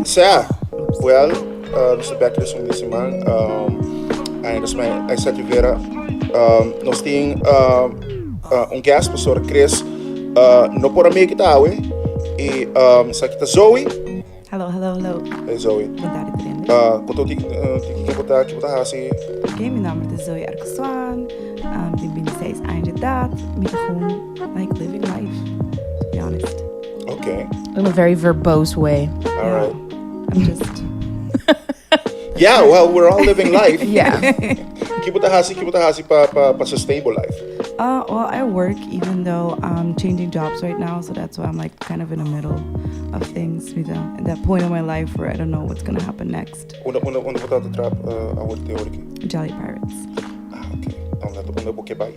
Sea, well, nos ta bek des un di siman. Ai nos mai Aisette Rivera. Nos tin un guest, Pastor Chris. No por a make it awe. Y esaki ta Zoe. Hello, hello, hello. Hey Zoe. Bon tardi, Trende. Con ti ki bo ta ki bo ta hasi? Ok, mi nomber ta Zoe Arcosuan. Tin 26 aña di edad. Mi ta gewoon like living life, to be honest. Ok. In a very verbose way. All right. I'm just Yeah, well, we're all living life. Yeah. Ki bo ta hasi, ki bo ta hasi pa sustain bo life? Well, I work even though I'm changing jobs right now, so that's why I'm like kind of in the middle of things. Mi ta at that point in my life where I don't know what's gonna happen next. Unda bo ta traha awor te ora aki? Jelly Pirates. Ah, okay. Unda bo ke bai?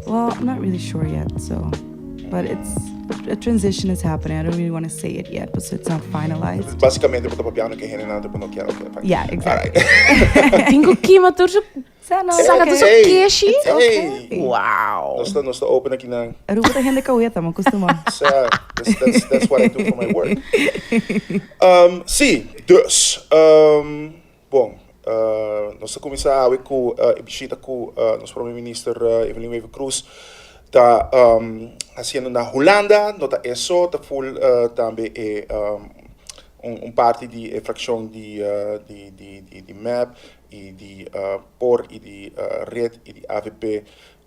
Well, I'm not really sure yet, so but it's a transition is happening. I don't really want to say it yet, but so it's not finalized. Basicamente bo ta papiando ku hendenan ku bo no kier. Okay, fine. Yeah, exactly. Alright. Tin ku kima tur su Sa no, saka tur su Hey, keshi. it's okay. Wow. Nos ta open aki nan. Aruba ta hende kaweta, mi kustuma. Sa, that's what I do for my work. Si, dus, bon, nos ta kuminsá awe ku e bishita ku nos Prome Minister Evelyn Wever-Croes ta hasiendo na Hulanda. No ta e so, ta full tambe e un parti di e frakshon di di mep i di por i di red i di avp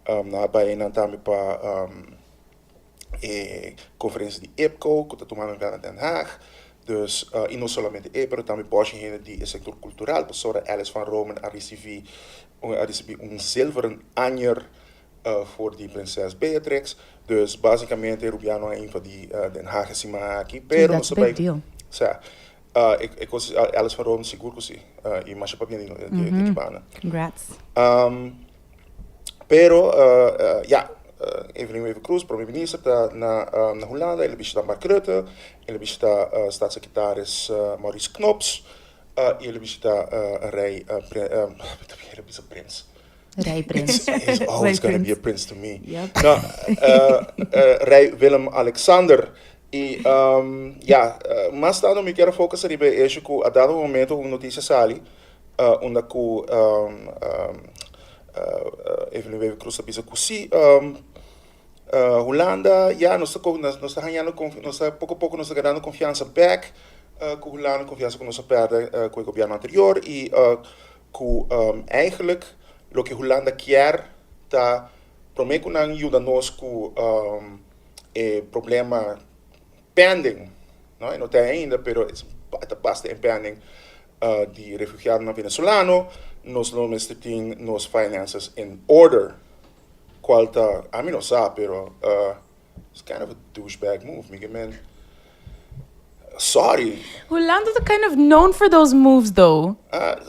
nan a bai einan tambe pa e konferensia di IPCO ku ta tumando lugar na Den Haag. Dus, i no solamente e, pero tambe bòshi hende di e sektor kultural, pasobra Alice van Roomen a risibí a risibí un zilveren anjer for di prinses Beatrix. Dus básikamente Rubiano a invadí Den Haag e siman aki, pero nos That's ta a big bai deal. Sa, e kos Alice van Roomen sigur ku si, i masha pabia di di ki banda. Congrats. Pero ya, Evelyn Wever-Croes, Prome Minister, ta na na Hulanda, el a bishita Mark Rutte, el a bishita Staatssecretaris Maurice Knops i el a bishita Rey el a bisa Prins. Rey Prins. He's always Rey gonna be a Prins. prince to me. Yep. No, Rey Willem Alexander. I ya, mas tanto mi kier a focus riba e hecho ku a dado momento un noticia sali unda ku Evelyn Wever-Croes ta bisa ku si Hulanda ya nos ta nos ta hañando nos ta poko poko nos ta ganando konfiansa bek ku Hulanda, konfiansa ku nos a pèrdè ku e gobièrnu anterior i ku eigenlijk loke Hulanda kier ta promé ku nan yuda nos ku e problema pending, no e no ta ainda pero ta basta e pending di refugiadonan venezolano, nos lo mester tin nos finances in order, cual ta, ami no sa, pero it's kind of a douchebag move, mi ke men, sorry. Hulanda ta kind of known for those moves though.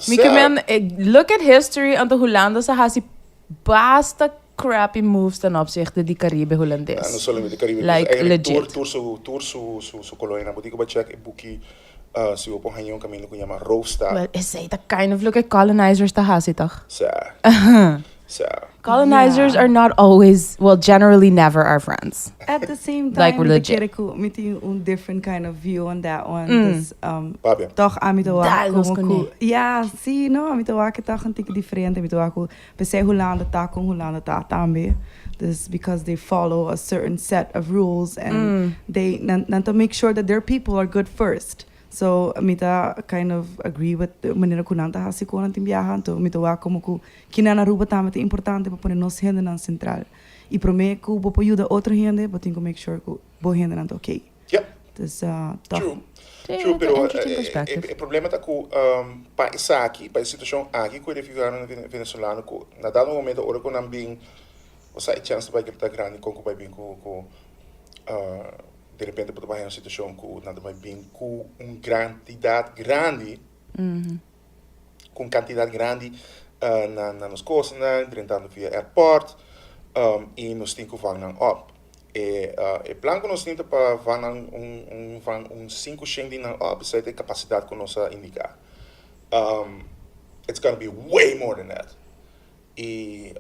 Mi ke men, look at history, anto Hulanda sa hasi basta crappy moves ten opzichte di Caribe Hulandes. No solamente Caribe, Like, eigenlijk legit. tur su kolonianan. Bo tin ku bai check e buki si bo por haña un kaminda ku yama Roofstaat. Well, esei ta kind of loke colonizers ta hasi toch? Sa. Sa. Colonizers are not always, well, generally never our friends. At the same time, Like, mi ta legit. kere ku mi tin un different kind of view on that one. Dus, Papia. toch ami ta wak Dal nos como ku kuné. Ja, si, no, ami ta wak toch un tiki diferente. Mi ta wak ku P'esei Hulanda ta kon Hulanda ta tambe. Dus because they follow a certain set of rules and they nan nan ta make sure that their people are good first. So mi ta kind of agree with de manera ku nan ta hasi kon nan tin biaha. Anto mi ta wak komo ku kinan Aruba tambe ta importante pa pone nos hendenan sentral. I prome ku bo por yuda otro hende bo tin ku make sure ku bo hendenan ta okay. Yep. Dus toch. True. Sí, True, pero interesting perspective. e problema ta ku pa esaki, pa e situashon aki ku e refugiadonan venezolano ku na dado momento ora ku nan bin, osea e chèns ta bai ta grandi kon ku bai bin ku de repente bo ta bai haña un situashon ku nan ta bai bin ku un grantidat grandi, ku un kantidat grandi na nos kostanan, drentando via airport i nos tin ku vang nan op. E plan ku nos tin ta pa vang nan un vang un 500 di nan op, esei ta e kapasidat ku nos a indiká. It's gonna be way more than that. I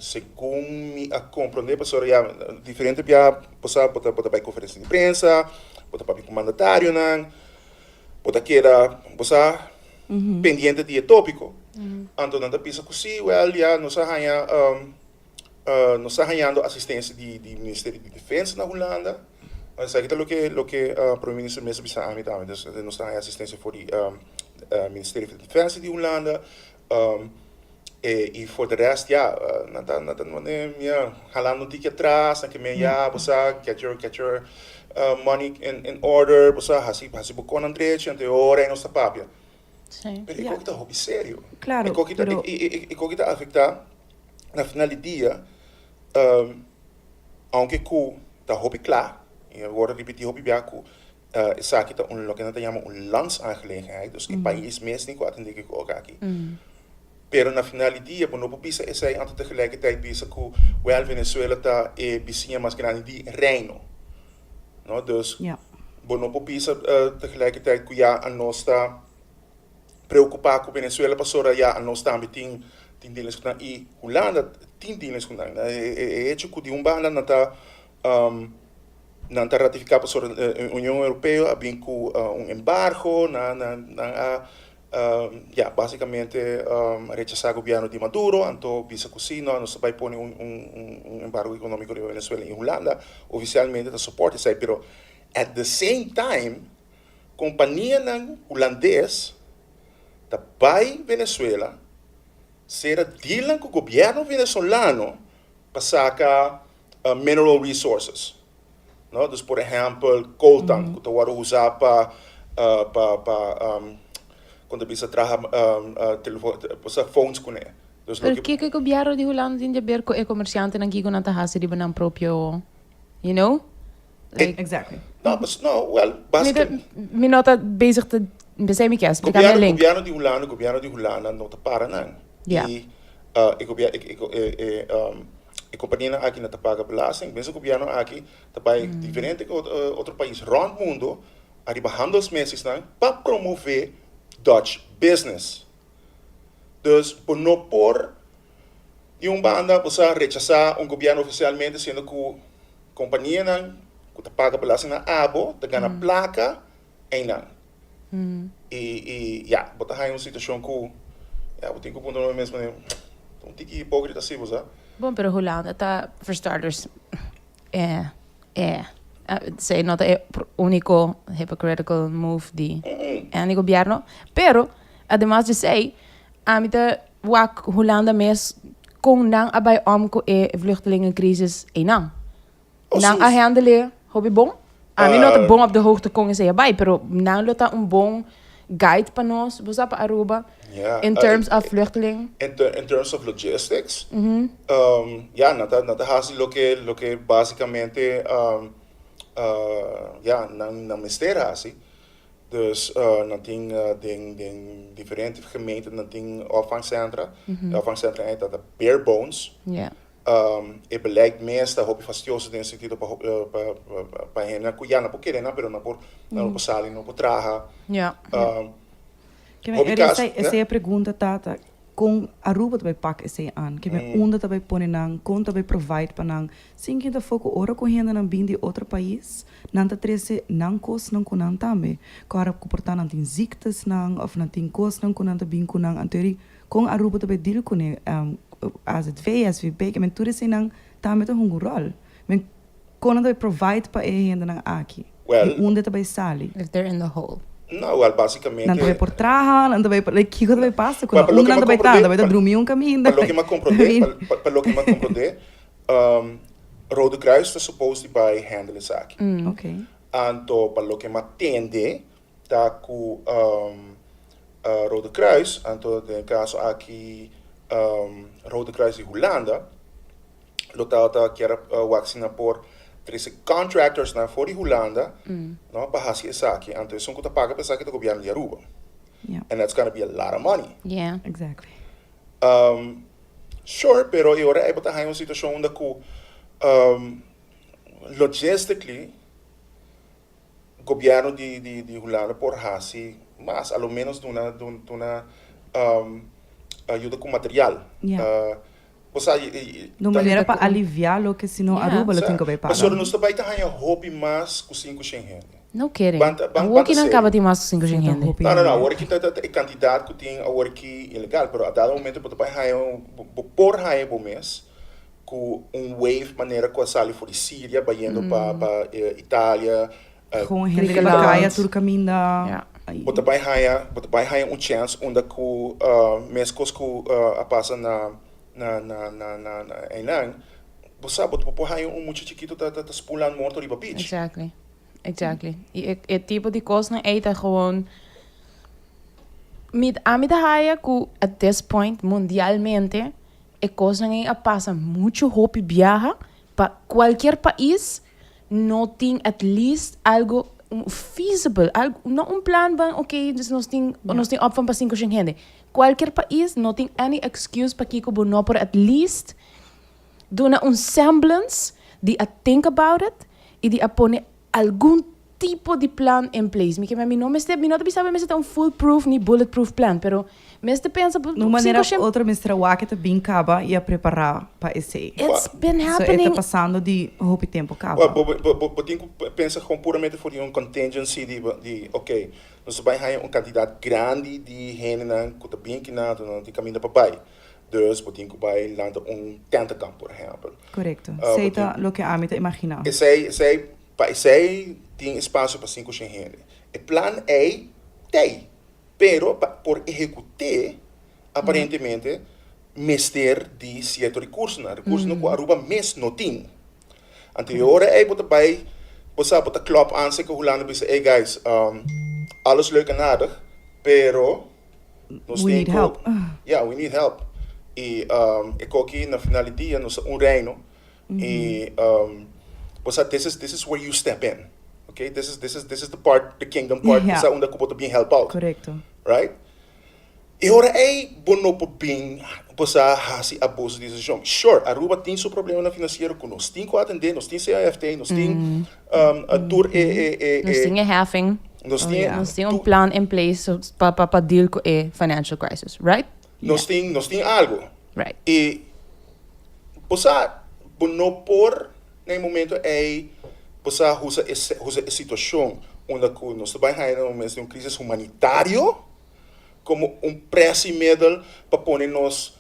Segun mi a comprende, pasobra ya diferente bia bo sa bo ta bo ta bai conferencia di prensa, bo ta papia cu mandatarionan, bo ta keda bo sa pendiente di e topico. Anto nan ta bisa cu si, wel ya nos a haña nos ta hañando asistencia di di Ministerio di Defensa na Hulanda. Esaki ta loke loke Prome Minister mes a bisa ami tambe. Dus nos ta haña asistencia for di Ministerio di Defensa di Hulanda. I for de rest ya, nan ta nan ta mane ya halando un tiki atras, nan ke men ya bo sa get your get your money in in order, bo sa hasi hasi bo konan drechi, anto e ora ei nos ta papia. Sí. Pero e koki ta hopi serio. Claro, E koki ta pero e e e koki ta afecta na final di dia, aunke ku ta hopi kla, i awor a ripiti hopi bia ku Esaki ta un loke nan ta yama un landsaangelegenheid, dus e pais mes tin ku atendé ku e kos aki. Pero na final di dia bo no por bisa esei anto tegelijkertijd bisa ku wèl Venezuela ta e bisiña mas grandi di Reino. No, dus bo no por bisa tegelijkertijd ku ya anos ta preokupá ku Venezuela pasobra ya anos tambe tin tin dealings ku nan i Hulanda tin dealings ku nan. E hecho ku di un banda nan ta Nan ta ratifiká pasobra Union Europeo a bin ku un embargo, nan nan a ya básikamente rechasá gobièrnu di Maduro, anto bisa ku si no nos ta bai pone un un embargo ekonómiko riba Venezuela i Hulanda ofisialmente ta sopòrt esei, pero at the same time kompanianan hulandes ta bai Venezuela sera dealnan ku gobièrnu venezolano pa saka mineral resources, no? Dus por ehempel coltan ku ta wòrdu usá pa pa pa kon ta bisa traha telefon osea phones kuné. Dus Pero loke kiko e gobièrnu di Hulanda tin di haber ku e komersiantenan kiko nan ta hasi riba nan propio, you know? Like. Exactly. No, pues no, well, Mi ta básicamente. mi no ta bezig ta besei mi kier splika mi Gobièrnu link. gobièrnu di Hulanda gobièrnu di Hulanda no ta para nan. Ja. I e gobièrnu e e e E kompanianan aki no ta paga belasting. Mes e gobièrnu aki ta bai diferente otro pais rònt mundu ariba handelsmesisnan pa promové Dutch business. Dus bo no por di un banda bo sa rechasá un gobièrnu ofisialmente siendo ku kompanianan ku ta paga belasting na abo ta gana plaka einan. I i ya, bo ta haña un situashon ku ya bo tin ku puntra bo mes manera ta un tiki hipókrita si bo sa. Bon, pero Hulanda ta, for starters, eh, eh, esei no ta e úniko hypocritical move di any gobièrnu. Pero, ademas di esei, ami ta wak Hulanda mes kon nan a bai om ku e vluchtelingencrisis einan. Nan a handle hopi bon. Ami no ta bon op de hoogte kon esei a bai, pero nan lo ta un bon guide pa nos, bo sa, pa Aruba, in terms of vluchteling. In terms of logistics, ya, nan ta, nan ta hasi loke, loke basicamente, ya, nan, nan mester hasi. Dus nan tin den, den diferente gemeente nan tin opvangcentra. E opvangcentra ei ta bare bones. E beleid mes ta hopi fastioso den e sentido pa pa hendenan ku ya no por kere nan pero no por nan no por sali no por traha. Ke men esei esei e pregunta ta ta kon Aruba ta bai pak esei an? Ke men unda ta bai pone nan? Kon ta bai provide pa nan? Sin kin ta foko ora ku hendenan bin di otro pais nan ta trese nan kosnan ku nan tambe. Ku ora ku por ta nan tin ziektesnan of nan tin kosnan ku nan ta bin ku nan anto eri Kon Aruba ta bay deal cune AZV, SVB, ke men tur eseinan tambe ta hunga un rol. Men kon nan ta bay provide pa e hendenan aki? Well. Di unda e ta bay sali? If they're in the hole. No, well, basicamente. Nan ta bay por traha, nan ta bay por, like kiko ta bay pasa cu Well, nan? pa loke Unda nan mi ta bay ta? comprende, Nan ta bay ta drumi un caminda? pa loke mi a comprende, pa loke mi a comprende, Rode Kruis ta supposed di bay handle esaki. Okay. Anto pa loke mi a tende, ta ku Rode Kruis, anto den e kaso aki Rode Kruis di Hulanda, lo tabata kier a wak si nan por trese contractorsnan for di Hulanda no pa hasi esaki. Anto esun ku ta paga pa esaki ta gobièrnu di Aruba. And that's gonna be a lot of money. Exactly. Sure, pero e ora ei bo ta haña un situashon unda ku logistically Gobierno di di di Hulanda por haci mas, a lo menos duna duna ayuda cu material. Bo sa, i, Di un manera pa aliviá loke si no Aruba lo tin ku bai paga. Pasobra nos ta bai ta haña hopi mas ku 500 hende. No kidding. Ban ta, ban, Awor ban ki ta nan serio. kaba tin mas ku 500 Sí, ta hende. hopi No, no, no, hende. awor ki ta, ta, ta e kantidat ku tin awor ki ilegal, pero a dado momento bo ta bai haña, bo, bo por haña bo mes ku un wave manera ku a sali for di Siria bayendo pa, pa Italia, Gewoon hende riba Griekenland. kaya tur kaminda. Ja. Ai. Bo ta bai haña, bo ta bai haña un chèns unda ku meskos ku a pasa na na na na na na einan, bo sa bo bo por haña un mucha chikitu ta ta spulan morto riba beach. Exactly. Exactly. I e e tipo di kosnan ei ta gewoon mi ami ta haya ku at this point mundialmente e kosnan ei a pasa muchu hopi biaha pa kualkier pais no tin at least algo feasible, algo, no un plan van ok, dus nos tin, nos tin opvang pa 500 hende. Cualkier pais no tin any excuse pakiko bo no por at least duna un semblance di a think about it y di a pone algun tipo di plan in place. Mi ke mi no mester, mi no ta bisa bo mester ta un foolproof ni bulletproof plan, pero mester pensa Di un manera of otro mester a wak e ta bin kaba y a prepara pa esey. It's been So e ta happening. pasando di hopi tempo kaba. Bo, bo, bo, bo tin ku pensa gewoon puramente for di un contingency di, di ok, nos ta bai haña un kantidat grandi di hendenan ku ta bin kinan, anto nan tin kaminda pa bai. Dus bo tin ku bai lanta un tentenkamp, por ehèmpel. Korekto. Esei ta loke ami ta imaginá. Esei, esei, pa esei tin espasio pa 500 hende. E plan ei t'ei, pero pa por ehekut'é aparentemente mester di sierto rekursonan, rekursonan ku Aruba mes no tin. Anto e ora ei bo ta bai, bo sa, bo ta klòp anse ku Hulanda bisa, ey guys, alles leuk en aardig, pero nos We tin need ku, help. yeah, we need help. I e koki na final di dia nos ta un reino i bo sa, this is, this is where you step in, okay, this is, this is, this is the part, the kingdom part, Yeah. bo sa unda ku bo ta bin help out. Korekto. Right? E ora ei bo no por bin bo sa hasi abuso di situashon. Sure, Aruba tin su problemanan finansiero ku nos tin ku atendé, nos tin CAFT, nos tin tur e e e Nos tin e heffing. Nos tin Nos tin un plan in place pa pa pa deal ku e financial crisis, right? Nos tin nos tin algu. Right. I bo sa bo no por na e momento ei bo sa usa e usa e situashon unda ku nos ta bai haña na momento di un crisis humanitario komo un presiemiddel pa pone nos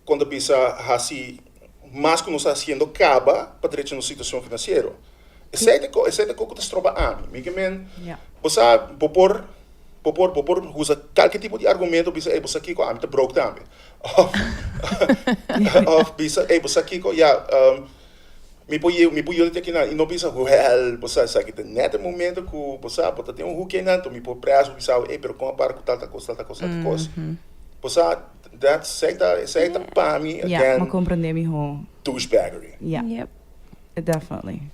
kon ta bisa hasi mas ku nos ta hasiendo kaba pa drecha nos situashon finansiero. Esei ta esei ta ku ta stroba ami. Mi ke men bo sa bo por bo por bo por usa kalke tipo di argumento bisa ey bo sa kiko ami ta broke tambe òf òf bisa ey bo sa kiko ya Mi por mi por yuda te akinan i no bisa wel bo sa esaki ta net e momento ku bo sa bo ta den un hoek einan enton mi por presa bo bisa bo ey pero kon a para ku tal tal kos tal tal kos tal tal kos bo sa that esei ta esei ta pa mi Ya, again mi comprende miho. douchebaggery. Ya. Yep. Definitely.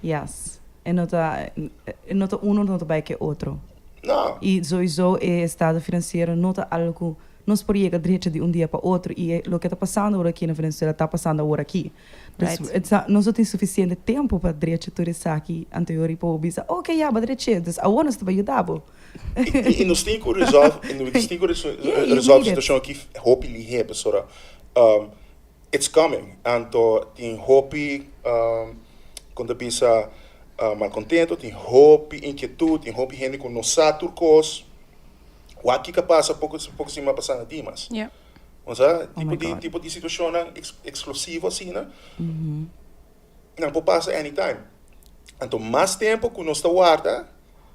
Yes. E no ta e no ta uno no ta bai ke otro. No. I sowieso e estado financiero no ta algo ku Nos por yega drecha di un dia pa otro y e loke ta pasando awor aki na Venezuela ta pasando awor aki. Dus Right. nos no tin suficiente tempo pa drecha tur esaki anterior y pa bo bisa ok ya bo dreché dus awor nos ta bai yuda bo. Y nos tin cu resolve y nos tin cu Yeah, you resolve need it. situacion aki hopi lihe pasobra it's coming anto tin hopi con ta bisa malcontento tin hopi inquietud tin hopi hende cu no sa tur cos. Wak kiko a pasa poko poko siman pasá na Dimas. Yeah. Osea, Oh my tipo di God. tipo di situashonnan eks eksplosivo asina, nan por pasa anytime. Anto mas tempu ku nos ta warda,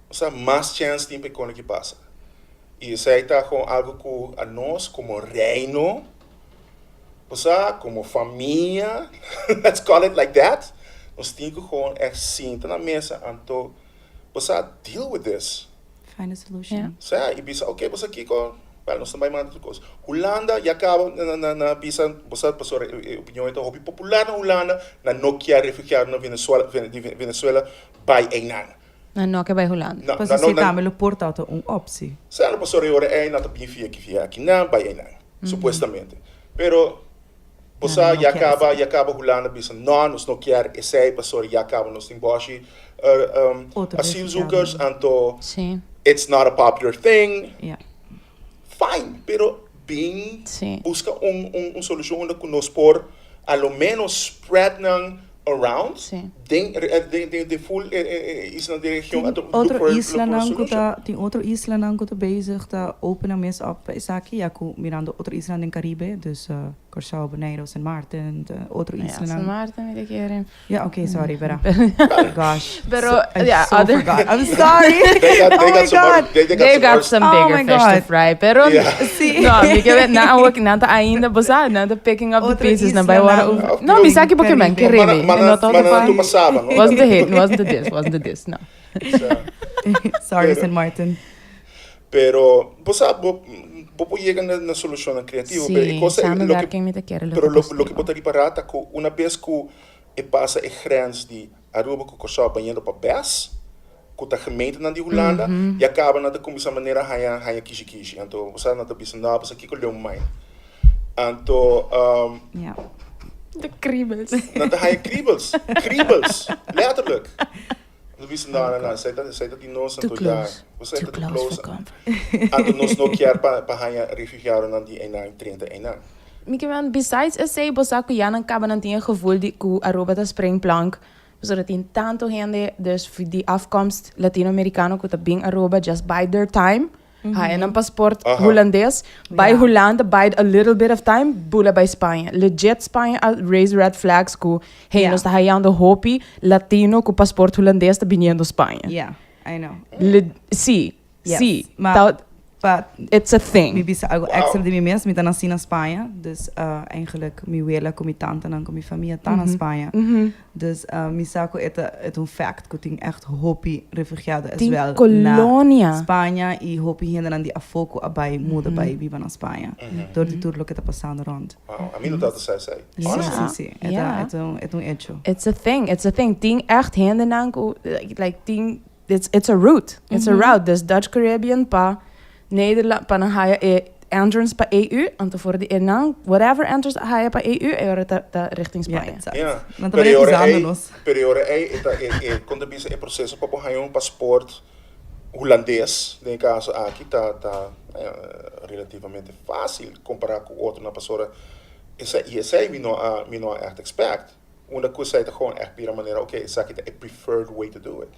osea, mas chèns tin pa e kos aki pasa. I esei ta kon algu ku anos komo reino, osea, komo famia, let's call it like that, nos tin ku gewoon ègt sinta na mesa anto, osea, deal with this. Find a solution. Yeah. Sea, y bisa, ok, bosa kiko, wel, nos ta bay manda tur cos. Hulanda ya caba na, na, na bisa, bosa, pasobra e, e opinion ta hopi popular na Hulanda, nan no kier refugiado na Venezuela, Vene, di Venezuela bay eynan. Nan no ke bay Hulanda. Na, Pues nan no, esey nan, tambe lo por ta un optie. sea, no pasobra e ora ey nan ta bin via aki, via akinan, bay eynan, supuestamente. Pero, Bo sa, No ya kier caba, esey. ya caba Hulanda bisa, no, nos no kier esey, pasobra ya caba nos tin boshi Otro asielzoekers, refugiadonan. anto Sí. it's not a popular thing. Ja. Fine, pero. Bin Sí. busca un solucion unda cu nos por a lo menos spread nan around Sí. den full e isla den region Tin anto look otro for look for a islanan cu solution. ta tin otro islanan cu ta bezig ta open nan mes op pa esaki ya cu mirando otro islanan den Caribe dus Curaçao, Bonaire, Sint Maarten, otro Ja, islanan. Sint Maarten mi ta kere. Ja, oké, sorry, pero gosh. Pero, I ja, so other- forgot. I'm sorry. They got, they oh got my some God. more, they got They some got more some Oh bigger my fish to God. fry. Pero, Yeah. Sí. no, mi ke wet, na awor nan ta ainda, bo sa, nan ta picking up the Otro pieces, nan isla bai wara nan. over. No, mi sa ki porque men, Caribe. kere mi. Mana, No todo mana pa- tu pasaba, no? Wasn't the hate, wasn't the this, wasn't the this, no. So, Sorry, Pero- Sint Maarten. Pero, bo sa, bo por yega na solucionnan creativo, pero e Sí, cosa, lo que, samenwerking mi ta kere lo pero ta lo, lo que positivo. bo ta ripará ta cu una bes cu e pasa e grens di Aruba cu Curaçao bayendo pa bes, cu ta gemeentenan di Hulanda, ya caba nan ta cuminsa manera haña, haña kishi kishi. Anto, bo sa, nan ta bisa, no, pasobra kico leun mai. Anto, Ja. De kriebels. Nan ta haña kriebels, kriebels, letterlijk. Nan ta bisa, no, no, no, esei ta, esei ta di nos, Too anto ya, close. bo sa, e Too ta too close close. for comfort. Anto nos no kier pa haña refugiadonan di einan, 30 einan. Mi ke men, besides esei, bo sa ku ya nan kaba nan tin e gevoel di ku Aruba ta springplank, pasobra tin tanto hende dus di afkomst Latinoamericano ku ta bin Aruba just bide their time, haya nan paspoort Hulandes, bai Hulanda, bide a little bit of time, bula bai Spaña. Legit Spaña a raise red flags ku, hey, nos ta hayando hopi Latino ku paspoort Hulandes ta biniendo Spaña. Yeah, I know. Le, sí, Yes, sí. maar Ta, pa it's a thing. Mi bisa algo extra di mi mes, mi ta nací na Spaña, dus eigenlijk mi wela cu mi tantanan cu mi famia ta na Spaña. Dus mi sa cu e ta e ta un fact cu tin echt hopi refugiado as Tin well na colonia. Spaña y hopi hendenan di afo cu a bay muda bay biba na Spaña door di tur loke ta pasando rond. Wow, ami no tabata sa esey. Sí, Honestly. sí, sí. E ta e ta un e ta un hecho. It's a thing, it's a thing. Tin echt hendenan cu like tin It's it's a route, it's a route. Dus Dutch Caribbean pa Nederland, pa nan haya e entrance pa EU, anto for di einan, whatever entrance a haya pa EU, e ora ta ta richting Ja, Spanje. exact. Ja. Nan ta Pero e ora usando ei, nos. pero e ora ei e ta e e kon ta bisa e proseso pa bo haya un paspoort Hulandes den e kaso aki ta ta relativamente fácil kompará ku otronan pasobra esei i esei mi no a mi no a ègt expect. Unda ku esei ta gewoon ègt bira manera oké esaki ta e preferred way to do it.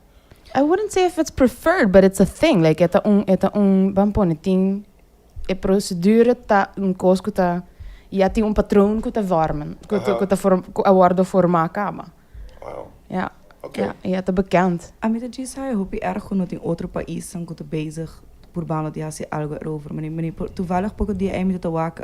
I wouldn't say if it's preferred, but it's a thing. Like, e ta un, e ta un, ban pone, tin, e procedure ta un kos ku ta, ya tin un patroon ku ta vormen, ku ta, ku ta form, ku a wordo formá kaba. Wow. Ja. Ok. Ja, ya ta bekend. Ami ta djis haya hopi erg ku no tin otro paisnan ku ta bezig purbando di hasi algo erover. Mane, mane, toevallig poko dia ei mi ta wak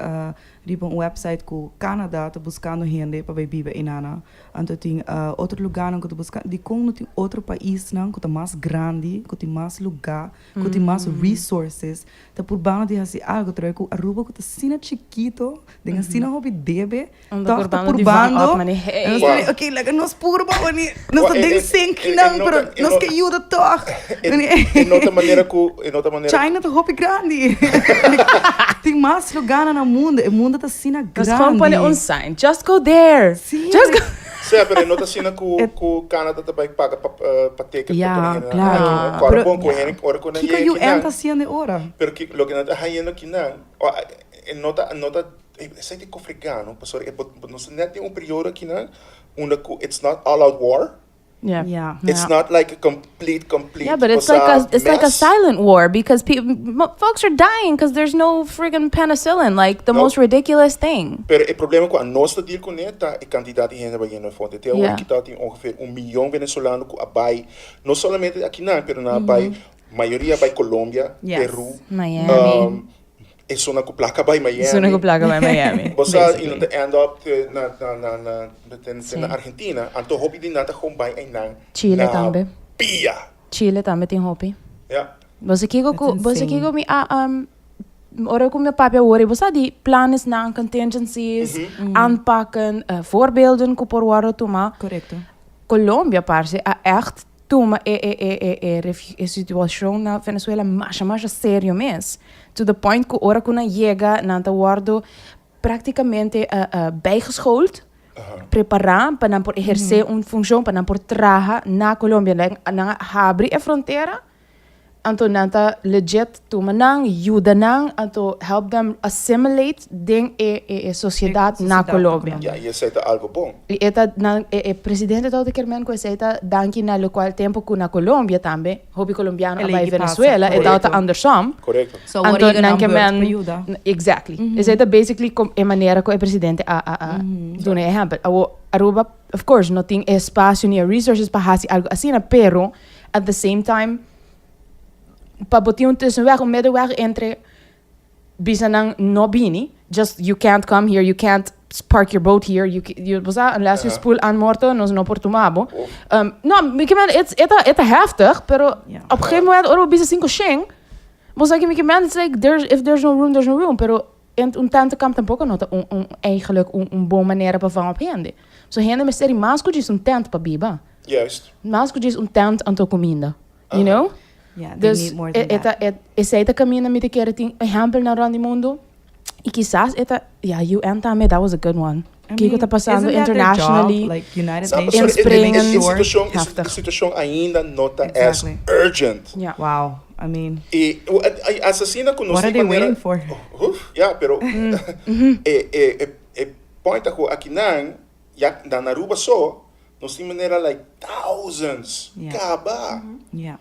Riba un website ku Canada ta buskando hende pa bai biba einana. Anto tin otro lugánan ku ta buska. Dikon no tin otro paisnan ku ta mas grandi, ku tin mas lugá, ku tin mas resources ta purbando di hasi algu? Terwijl ku Aruba ku ta asina chikito, den asina hopi debe, tòg ta purbando. En nos ta di, oké, laga nos purba, wanneer nos ta den sinkinan, pero nos ke yuda tòg. E no ta manera ku, e no ta manera. China ta hopi grandi. Tin mas lugánan na mundo. E mundo ta asina Nos gewoon pone grandi. un sign. Just go there. Sí. Just go. Sea, pero e no ta asina ku ku Canada ta bai paga pa pa ticket pa Ja, pone hende nan claro. aki. Kòrda Pero bon ku hende ora ku nan kiko yega UN kinan. ta hasiendo e ora? Pero ki loke nan ta hayendo kinan, e no ta no ta esei ta kofregano pasobra e bo nos ta net den un periodo akinan unda ku it's not all out war. Yeah. Yeah. It's not like a complete, complete Yeah, but it's like a it's like a mess. silent war because folks are dying because there's no friggin' penicillin, like the No. most ridiculous thing. Pero e problema cu anos ta deal cune ta e cantidad di hende bayendo e fonte. Te awor kita tin ongeveer un miyon venezolano cu a bay, no solamente akinan, pero nan a bay, mayoria a bay Colombia, Yes. Peru, Miami. E zona cu placa bay Miami. Zona cu placa bay Miami. Bo sa, y nan ta end up te na, na, na, na, te, te na Argentina. Anto hopi di nan ta gewoon bay einan Chile na tambe. pia. Chile tambe tin hopi. Ja. Bo sa kico cu, That's bo sa insane. kico mi a, ora cu mi a papia awor, bo sa di planes nan, contingencies, aanpakken, voorbeelden cu por wordo tuma. Correcto. Colombia parce a echt tuma e e e e e refi e situacion na Venezuela masha masha serio mes. To the point cu ora cu nan yega nan ta wordo practicamente bijgeschoold, prepara pa nan por eherce un funcion, pa nan por traha na Colombia. Nan a habri e frontera. Anto nan ta legit tuma nan, yuda nan, anto help them assimilate den e e e sociedad na Colombia. Ya, y esey ta algo bon. Y e ta nan e e presidente ta kier men cu esey ta danki na locual tempo cu na Colombia tambe hopi colombiano a bay Venezuela, e tabata andersom. Correcto. So awor Anto yega nan nan kier beurt men pa yuda. Exactly. Esey ta basically com e manera cu e presidente a a a duna e ehempel. Awor Aruba of course no tin e espacio ni e resources pa haci algo asina, pero at the same time pa bo tin un tussenweg, un middenweg entre bisa nan no bini, just you can't come here, you can't park your boat here, you, you, bo sa, unless you spoel aan morto, nos no por tuma bo. No, mi ke men, it's, e ta, e ta heftig, pero op een gegeven moment, ora bo bisa cinco shen, bo sa ke mi ke men, it's like, there's, if there's no room, there's no room, pero en un tentenkamp tampoco no ta un, un, eigenlijk un, un bon manera pa vang op hende. So hende mester di mas ku djis un tent pa biba. Juist. Mas ku djis un tent anto kuminda. You know? Yeah, they Dus need more e, than e ta, that. e, esei ta kaminda mi ta kere tin ehèmpelnan rònt di mundu. I kisas e ta, ya, UN tambe, that was a good one. I Kiko ta mean, pasando isn't that their job? internationally? Like United Sa, Nations pasobra e, e, e Inspringen. situashon, e Heftig. situashon ainda no ta as Exactly. urgent. Ja. Wow, I mean, E, e asesina ku nos what are tin they manera waiting for? Uf, ya, pero e, e, e, e point ta ku akinan, ya na Aruba so, nos tin manera like thousands Yeah. kaba. Yeah.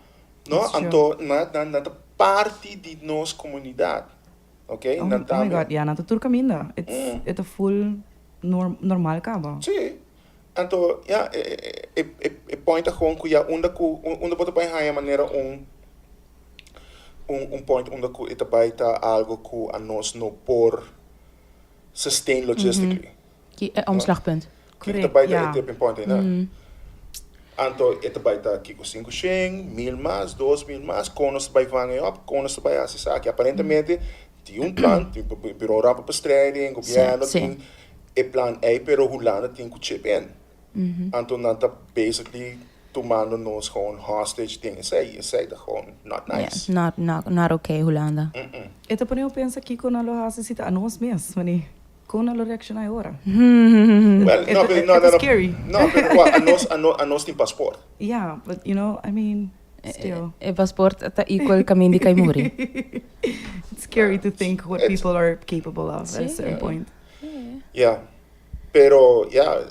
No, It's true. anto na, na, na ta parti di nos komunidat. Ok, Oh, nan oh my tambe. God, yeah, nan ta tur kaminda. It's, e ta full norm, normal kaba. Sí. Anto, ya, e, e, e, e, e point ta gewoon ku ya unda ku, unda bo ta bai haña manera un, un, un point unda ku e ta bai ta algo ku a nos no por sustain logistically. Ki e omslagpunt. Kiko ta Correct, bai ta e ja. tipping point einan? Anto e ta bai ta kiko 500, 1000 mas, 2000 mas, kon nos ta bai vang e op, kon nos ta bai hasi esaki. Aparentemente tin un plan, tin Bureau Rampenbestrijding, gobierno tin e plan ei, pero Hulanda tin ku chip in. Anto nan ta basically tumando nos gewoon hostage den esei, esei ta gewoon not nice. Yeah, not, not, not okay Hulanda. E ta pone bo pensa kiko nan lo hasi si ta anos mes, mane. Kon nan lo reakshoná e ora? Well, no, pero, no, no, no. scary. No, pero wak, anos, ano, anos tin paspoort. Yeah, but you know, I mean, still. E paspoort ta equal kamin di kai muri. It's scary to think what It's- people are capable of at a certain Sí. point. Yeah. Pero, yeah,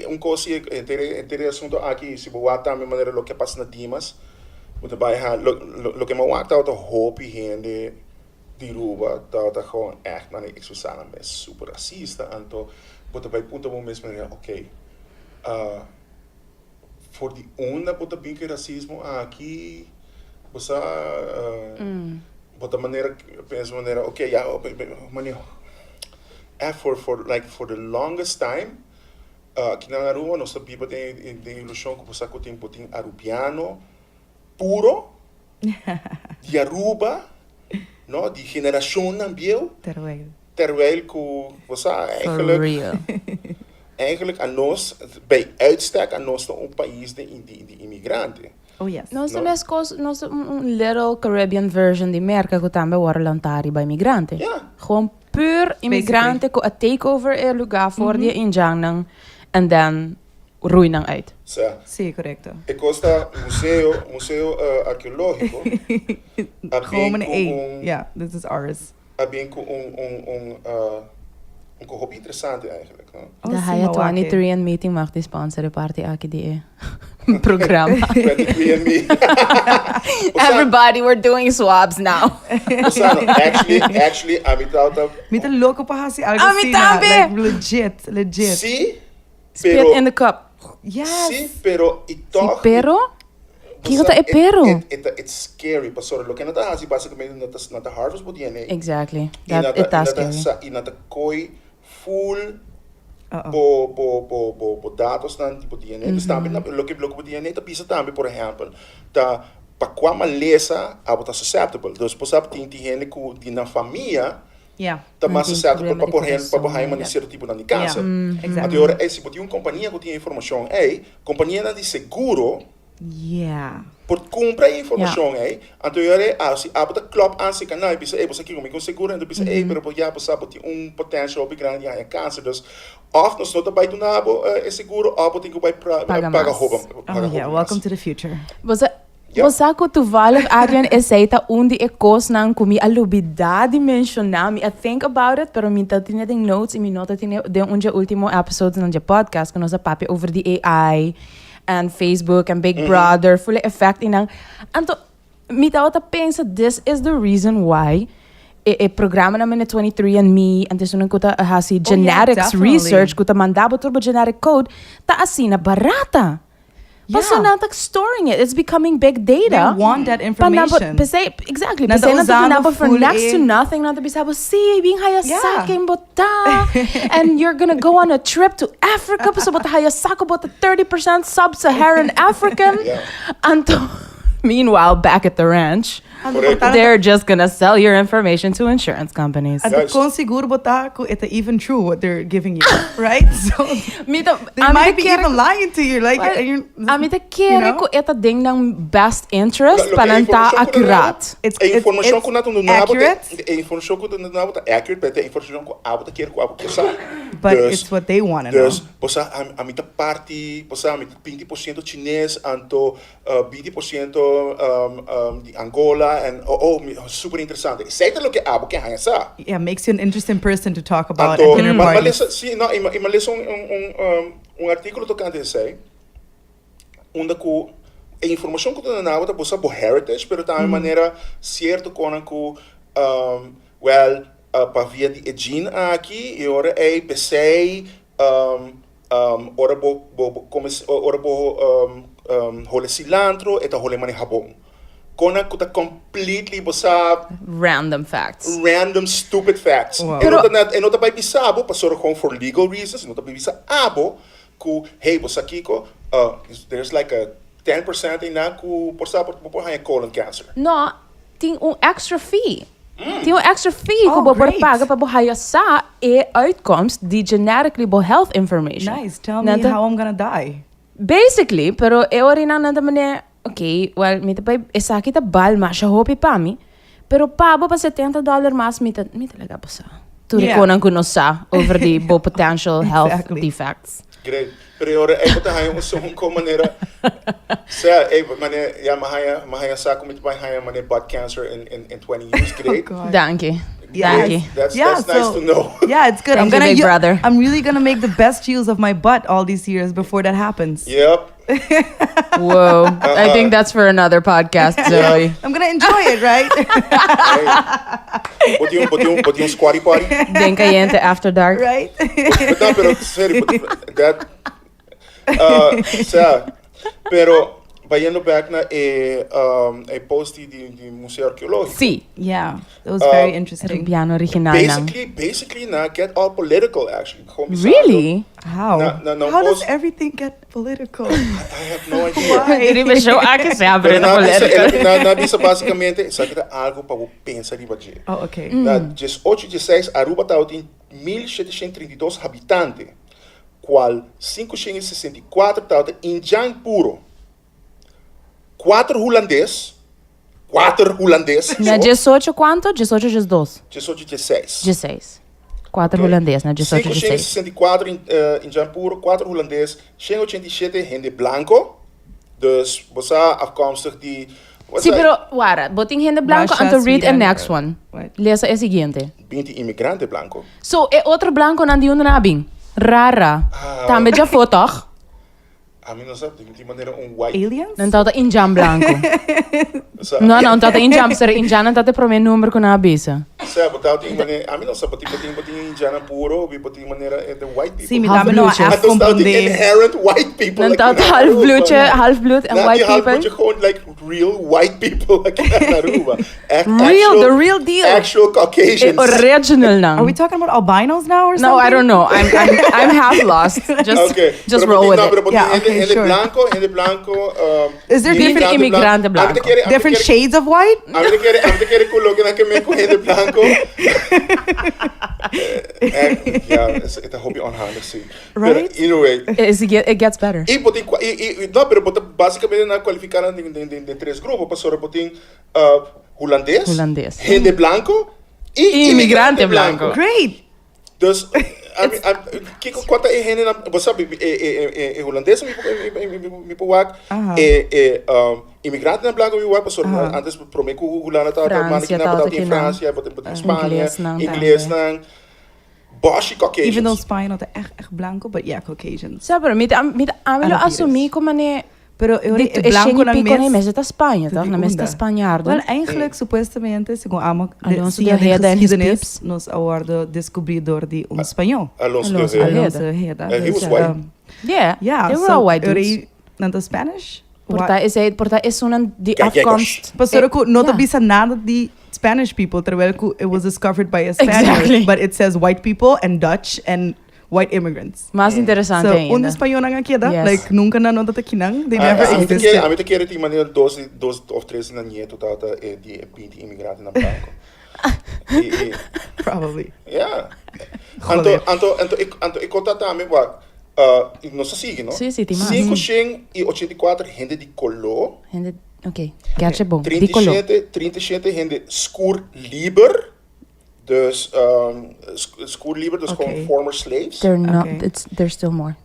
un kos si henter e henter e asunto aki, si bo wak tambe manera loke a pasa na Dimas, bo ta bai ha, lo, lo, loke mi a wak tabata hopi hende di Ruba tabata gewoon echt nan e expresa nan mes super racista anto bo ta bay puntra bo mes manera ok for di unda bo ta bin cu e racismo aki bo sa bo ta manera pensa manera ok ya manera echt for for like for the longest time aki nan Aruba nos ta biba den den ilusion cu bo sa cu tin bo tin Arubiano puro di Aruba, no, di generacionnan bieu. Terwijl. Terwijl cu, bo sa, For eigenlijk, real. eigenlijk anos, bij uitstek anos ta un pais di, di, di immigrante. Oh yes. Nos ta No. meskos, nos ta un, un little Caribbean version di Merca cu tambe worde lanta riba immigrante. Ja. Gewoon puur immigrante cu a take over e lugar for di e indjannan and then rui nan uit. Sa. Sí, korekto. E kos ta museo, museo arkeológiko a bin Gewoon ku een, un. ja, this is ours. A bin ku un un un un ko hopi interesante eigenlijk, no? Oh, De sí, haya m'a wak e. 23 and Me tin mag di sponsor e parti aki di e programa. 23 and Me. Bo sa, Everybody, we're doing swabs now. bo sa no, actually, actually ami tabata. Mi ta loko pa hasi algo Ami asina, tambe! like legit, legit. Sí, Spit Pero, in the cup. Yes. Sí, pero y Sí, toch. pero? Kiko ta e pero? It, it, it's scary, pasobra loke nan ta hasi basicamente nan ta, nan ta harvest bo DNA. Exactly. Y nan That, ta, it ta y nan ta scary. sa, y nan ta kooi full Uh-oh. bo, bo, bo, bo, bo datosnan di bo DNA. Dus tambe nan, loke, loke bo DNA ta bisa tambe, por ehempel, ta pa kua malesa abo ta susceptible. Dus por sa tin, tin hende ku di nan famia Yeah. ta mas Tin susceptible problema pa di por hende, pa bo corazon, haña yeah. cierto tipo nan di cancer. Yeah, exactly. Anto ora ey si bo tin un compania cu tin e informacion ey, companianan di seguro Yeah. por cumpra e informacion ey, anto ora ey ah si abo ta klop aan si canal y bisa ey bo sa kico mi con seguro, anto bisa ey pero bo ya bo sa bo tin un potential hopi grandi di haña cancer, dus of nos no ta bay duna bo e seguro of bo tin cu bay Paga paga mas. hopi, paga Oh yeah, hopi welcome mas. to the future. Bo sa Yeah. Bo sa ku toevallig Adrian esei ta un di e kosnan ku mi a lubidá di menshoná. Mi a think about it pero mi ta tene den notes i mi no ta tene den un dje ultimo episodesnan dje podcast ku nos a papia over di AI and Facebook and Big Brother full e effect einan. Anto mi tabata pensa this is the reason why e e programanan mene 23 and me anto esunnan ku ta hasi genetics research ku ta manda bo tur bo genetic code ta asina barata. Pasobra nan ta storing it, it's becoming big data. They want that information. P'esei, exactly, p'esei nan ta duna bo for next to nothing, nan ta bisa bo, si, bin haya sa ken bo ta, and you're gonna go on a trip to Africa, pasobra bo ta haya sa ku bo ta 30% sub-Saharan African. Anto, meanwhile, back at the ranch. Correcto. They're just gonna sell your information to insurance companies. Anto kon sigur bo ta ku e ta even true what they're giving you, right? So Mi ta, they ami ta might be kere even lying to you, like, Well, and you're, ami ta kere you know? ku e ta den nan best interest Lo pa ke nan ta informacion ku nan akuraat. It's, E it's, informacion it's ku nan ta duna bo ta, accurate, e informacion ku nan ta duna bo ta accurate, pero ta e informacion ku abo ta kere ku abo ke sa. but Dus, it's what they wanna know. dus, bo sa, ami, ami ta parti, bo sa, ami ta 20% chines, anto 20% di Angola en oh oh super interesante. Esei ta loke abo ke haña sa. Yeah, makes you an interesting person to talk about Anto, at dinner ma parties. lesa, si, no, i ma lesa un un un artíkulo tokante esei, unda ku e informashon ku ta duna abo ta bo sa bo heritage, pero tambe manera sierto konan ku, well, pa via di e gene aki, e ora ei p'esei Ora bo bo come ora bo hole cilantro e ta hole mane habon. Kona ku ta completely bo sa. Random facts. Random stupid facts. Wow. E no ta e no ta bai bisa bo pasobra gewoon for legal reasons e no ta bai bisa abo ku hey bo sa kiko there's like a 10% einan ku por sa bo por haña colon cancer. No, Tin un extra fee. Tin un extra fee ku bo por paga pa bo haya sa e uitkomst di genetically bo health information. Nice, tell me how I'm gonna die. Basically, pero e ora nan nan ta manera, ok, well, mi ta bai, esaki ta bal masha hopi pa mi, pero pa bo pa 70 dollar mas mi ta, mi ta laga bo sa. Tur e konan ku no sa over di bo potential health defects. Great. Pero e ora ei bo ta haña un son kon manera sea ei manera ya mi haña mi haña sa ku mi ta bai haña manera butt cancer in in in 20 years great. Oh God. Danki. Yeah. Danki. That's Yeah, that's nice so to know. yeah, it's good. I'm Thank you, gonna big u- brother. I'm really gonna make the best use of my butt all these years before that happens. Yep. Whoa. I think that's for another podcast, Zoe. I'm gonna enjoy it, right? Hey. Bo tin un bo tin un bo tin un squatty potty? Den Cayente After Dark. Right? But no, pero serio, but that uh, sea, pero bayendo back na e um, e post di, di, di Museo Arqueológico. Sí. Yeah, it was very interesting. Rubiano original nan. Basically, basically na get all political actually. Gewoon bisando. Really? How? Na, na, na How does post, everything get political? I have no idea. Why? Riba show aki sempre Pero ta na bisa, political. na, na bisa basicamente, esaki ta algo pa bo pensa riba dje. Oh, okay. Na 1816 Aruba tabatin 1732 habitante, cual 564 tabata indjan puro. Cuater hulandes, cuater hulandes, Na so, 18 cuanto? 18 12? 18 16. 16. Cuater Ok. hulandes na 18 16. 564 in, eh, indjan puro, cuater hulandes, 187 hende blanco, dus bo sa afkomstig di, wat Sí, sa, pero wara, bo tin hende blanco, Russia, anto read e Sweden, next one. what? Lesa e siguiente. 20 inmigrante blanco. So, e otro blanconan di unda nan a bin? Rara. Ah. Tambe djafó toch? Ami no sa, tin manera un white. Aliens? Nan tabata indjan blanco. Sa, No, no, tabata indjan, pero indjannan tabata e prome number cu nan a bisa. Sa, bo tabata tin manera, ami no sa, bo tin, bo tin, bo tin indjannan puro, bo tin manera eh, the white people. Sí, mi tambe no a Half-bloedje. echt Anto tabata tin comprende. inherent white people. Nan aki tabata na half Aruba. bloedje, half bloed en Nan white tin half people. bloedje, gewoon like real white people aki na Aruba. Echt Real, actual, the real deal. Actual E Caucasians. original nan. Are we talking about albinos now or No, something? I don't know. I'm, I'm, I'm half lost. Just, Okay. just Pero roll bo tin- with no, it. pero bo tin Yeah, hende, okay, hende sure. blanco, hende blanco. Is there different immigrante Ami blanco? ta kere- ami ta Different kere- shades of white? Ami ta kere, ami ta kere ku loke nan ke men ku hende blanco. Eh, ja, e ta hopi onhandig, sí. Pero Right? either way. It, it gets better. I bo tin, i, i, no, pero bo ta basicamente nan kwalifiká nan den, den, den, den tres grupo, pasobra bo tin uh, hulandes, Hulandes. hende blanco i Inmigrante inmigrante blanco. blanco. Great. Dus, Ami, ami, kiko kua ta e hendenan, bo sa, e, e, e, e hulandesan mi por, mi, mi, mi, mi por wak, e, e, um, immigrantenan blanco mi por wak, pasobra antes prome ku Hulanda tabata manda Francia kinan, bo tabata tabatin kinan. Francia, bo tabatin Spanje, Inglesnan tambe. inglesnan, boshi Even though Caucasians. Spaña no ta echt, echt blanco, but yeah, Caucasians. Sa, pero mi ta, mi ta, ami lo Ana Pires. asumi ku mane Pero e ora Di e e shen blanconan y pico mes mes ta Spaña, ta toch? di Na mes ta unda? Spañardo. Wel, eigenlijk, supuestamente, segun amo de Alonso de siña den Ojeda en his geschiedenis, pips. nos a wordo descubri door di un Spañol. Alonso de Alonso Ojeda. Ojeda. Alonso de Ojeda. And he was Dus, white. Yeah, yeah, they were so all white e ora dudes. ei nan ta Spanish? Por ta esei, por ta esunnan di Gallegos. afkomst. Pasobra cu no ta Yeah. bisa nada di Spanish people, terwijl cu it was discovered by a Spaniard, Exactly. but it says white people and Dutch and white immigrants. Mas interesante So, ainda. unda spañolnan a keda? Yes. Like, nunca nan no ta kinan. They Ah, never ah, ami ta existed. kere, ami ta kere tin manera dos, dos of tres na nieto tata e di e binti immigrantenan blanco. I, i, Probably. yeah. Anto, Joder. anto, anto, e, anto e kota tambe wak, uh, nos a sigui, no? Sí, sí, tin mas. 584 hende di koló. Hende, ok, catch e bon. Di 37, koló. 37 hende skur liber. Dus um, skur liber, dus gewoon former slaves. They're not, it's, there's still more.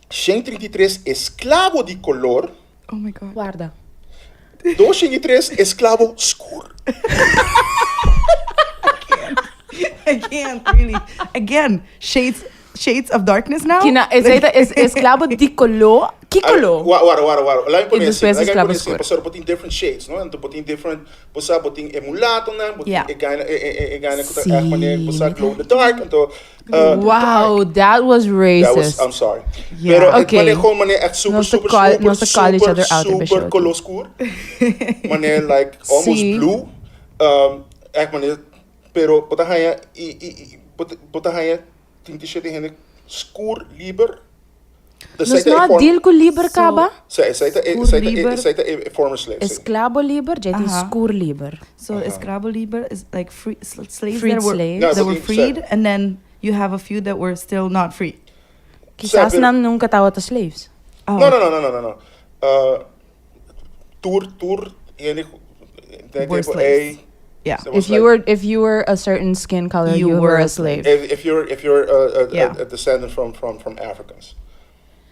133 esklabo di kolor. Oh my God. Warda. 203 esklabo skur. I can't really. Again, shades shades of darkness now? Kina, esei ta es, esklabo di koló. Ki koló? Wara, wara, wara. Laat me I pone así, despues laat me esklabo pone así. skur. Pasobra bo tin different shades, no? Anto bo tin different, bo sa, bo tin e mulatonan, bo tin Ja. e gaina, e, e, e, e gaina ku ta Sí, echt wanneer, bo sa, mi glow in the dark. Anto, uh, Wow, that was that racist. was, I'm sorry. Ja. Pero het Oké. wanneer gewoon wanneer echt super, Nos ta super, call- super, nos ta call each super, other out in super beshow. color skur. Wanneer like almost Sí. blue. Um, echt wanneer, pero bo ta haña, i, i, i, bo ta, bo ta haña 37 hende skur liber. Dus Nos zij no ta a e form- deal ku liber So- kaba? Zij, zij ta e, Skur zij ta e, liber. zij ta e, e former slaves. sí. Esklabo liber, djei tin Aha. skur liber. So esclavo liber is like free slaves Freed that were slaves. Ja, that were dat freed, and then you have a few that were still not free. Kisas pero- nan nunka tabata slaves. Oh. No, no, no, no, no, no, no. Uh, tur, tur, hende, den Were tempo, slaves. ey, Yeah. ze was If you like- were if you were a certain skin color, You you were were a a slave. If, if you're, if you're a, a, Yeah. a descendant from, from, from Africans.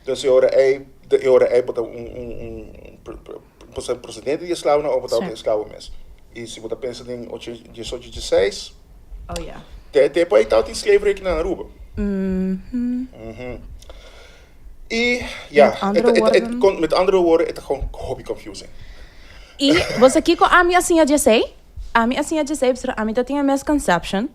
Dus e ora ei, de, e ora ei bo ta un, un, un pro, pro, pro, procedente di esclavonan of bo ta Sí. un esclavo mes. I si bo ta pensa den ocho, diesocho, dieseis, Oh yeah. te tempo ei tabatin slavery aki na Aruba. Mhm. Mhm. I ja, Met andere het, het, het, woorden? kon, met andere woorden, het is gewoon hopi confusing. I bo sa kiko ami a siña djesei? Ami a siña djesei pasobra ami ta tin e misconception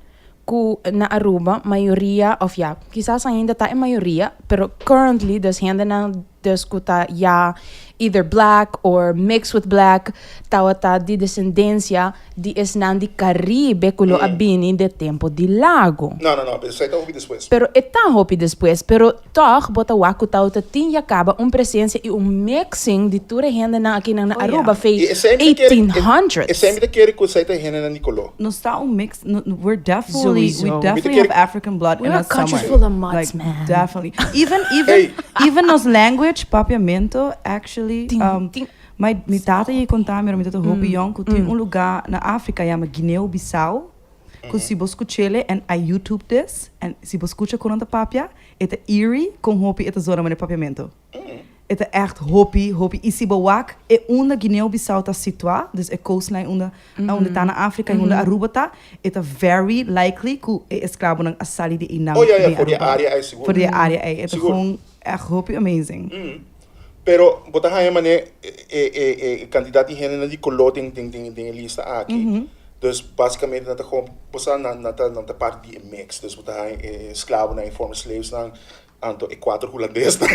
ku na Aruba mayoria of ya kisas ainda ta e mayoria pero currently dus hendenan dus ku ta ya either black or mixed with black tawata di descendencia di esnan di Caribe ku lo a bini de tempo di Lago. No, no, no, esei ta hopi despues. Pero e ta hopi despues, pero tòg bo ta wak ku tawata tin ya kaba un presensia i un mixing di tur e hendenan akinan na Oh, ja. Aruba fe I esei mi ta kere, 1800s. esei mi ta kere ku esei ta e hendenan di koló. Nos ta un mix, no, we're definitely, we Sowieso. Mi ta definitely kere- have African blood in We're a us country somewhere. full of mutts, Like, man. Definitely. Even, even, Hey. even nos language, papiamento, actually, Tin, tin. My, mi tata a konta mi, mi tata hopi yong, ku tin un lugá na Afrika yama Guineo-Bissau, ku si bo skuch'ele, and I YouTube this, and si bo skucha kon nan ta papia, e ta eerie kon hopi e ta zona manera papiamento. E ta echt hopi, hopi. I si bo wak e unda Guineo-Bissau ta situá, dus e coastline unda, unda ta na Afrika i unda Aruba ta, e ta very likely ku e esklabonan a sali di einan Oh ja, ja, bin for di e Aruba. área ei sigur. For di e área ei. E ta Sigur. gewoon echt hopi amazing. Pero bo ta haña manera e e e kantidat di hendenan di koló den den den den e lista aki. Dus basikamente nan ta gewoon bo sa nan nan ta nan ta parti di e mix. Dus bo ta haña e esklabonan, e former slavesnan, anto e kuater hulandesnan.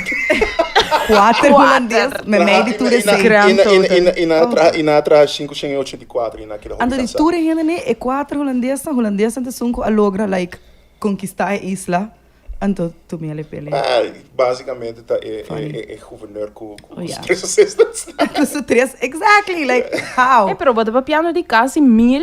Kuater hulandes? Meimei di tur esei. Grand total. I nan i nan traha i nan a traha sinku shen i ochenta i kuater i nan a keda hopi Anto di kansá. tur e hendenan e kuater hulandesnan, hulandesnan ta esun ku a logra like konkistá e isla. Anto tu mi a le pele. Ah, basicamente ta e, Funny. e, e, e gouverneur ku, ku Oh, ja. su tres assistants. Ku su tres, exactly, like, how? Eh, pero bo ta papiando di casi mil,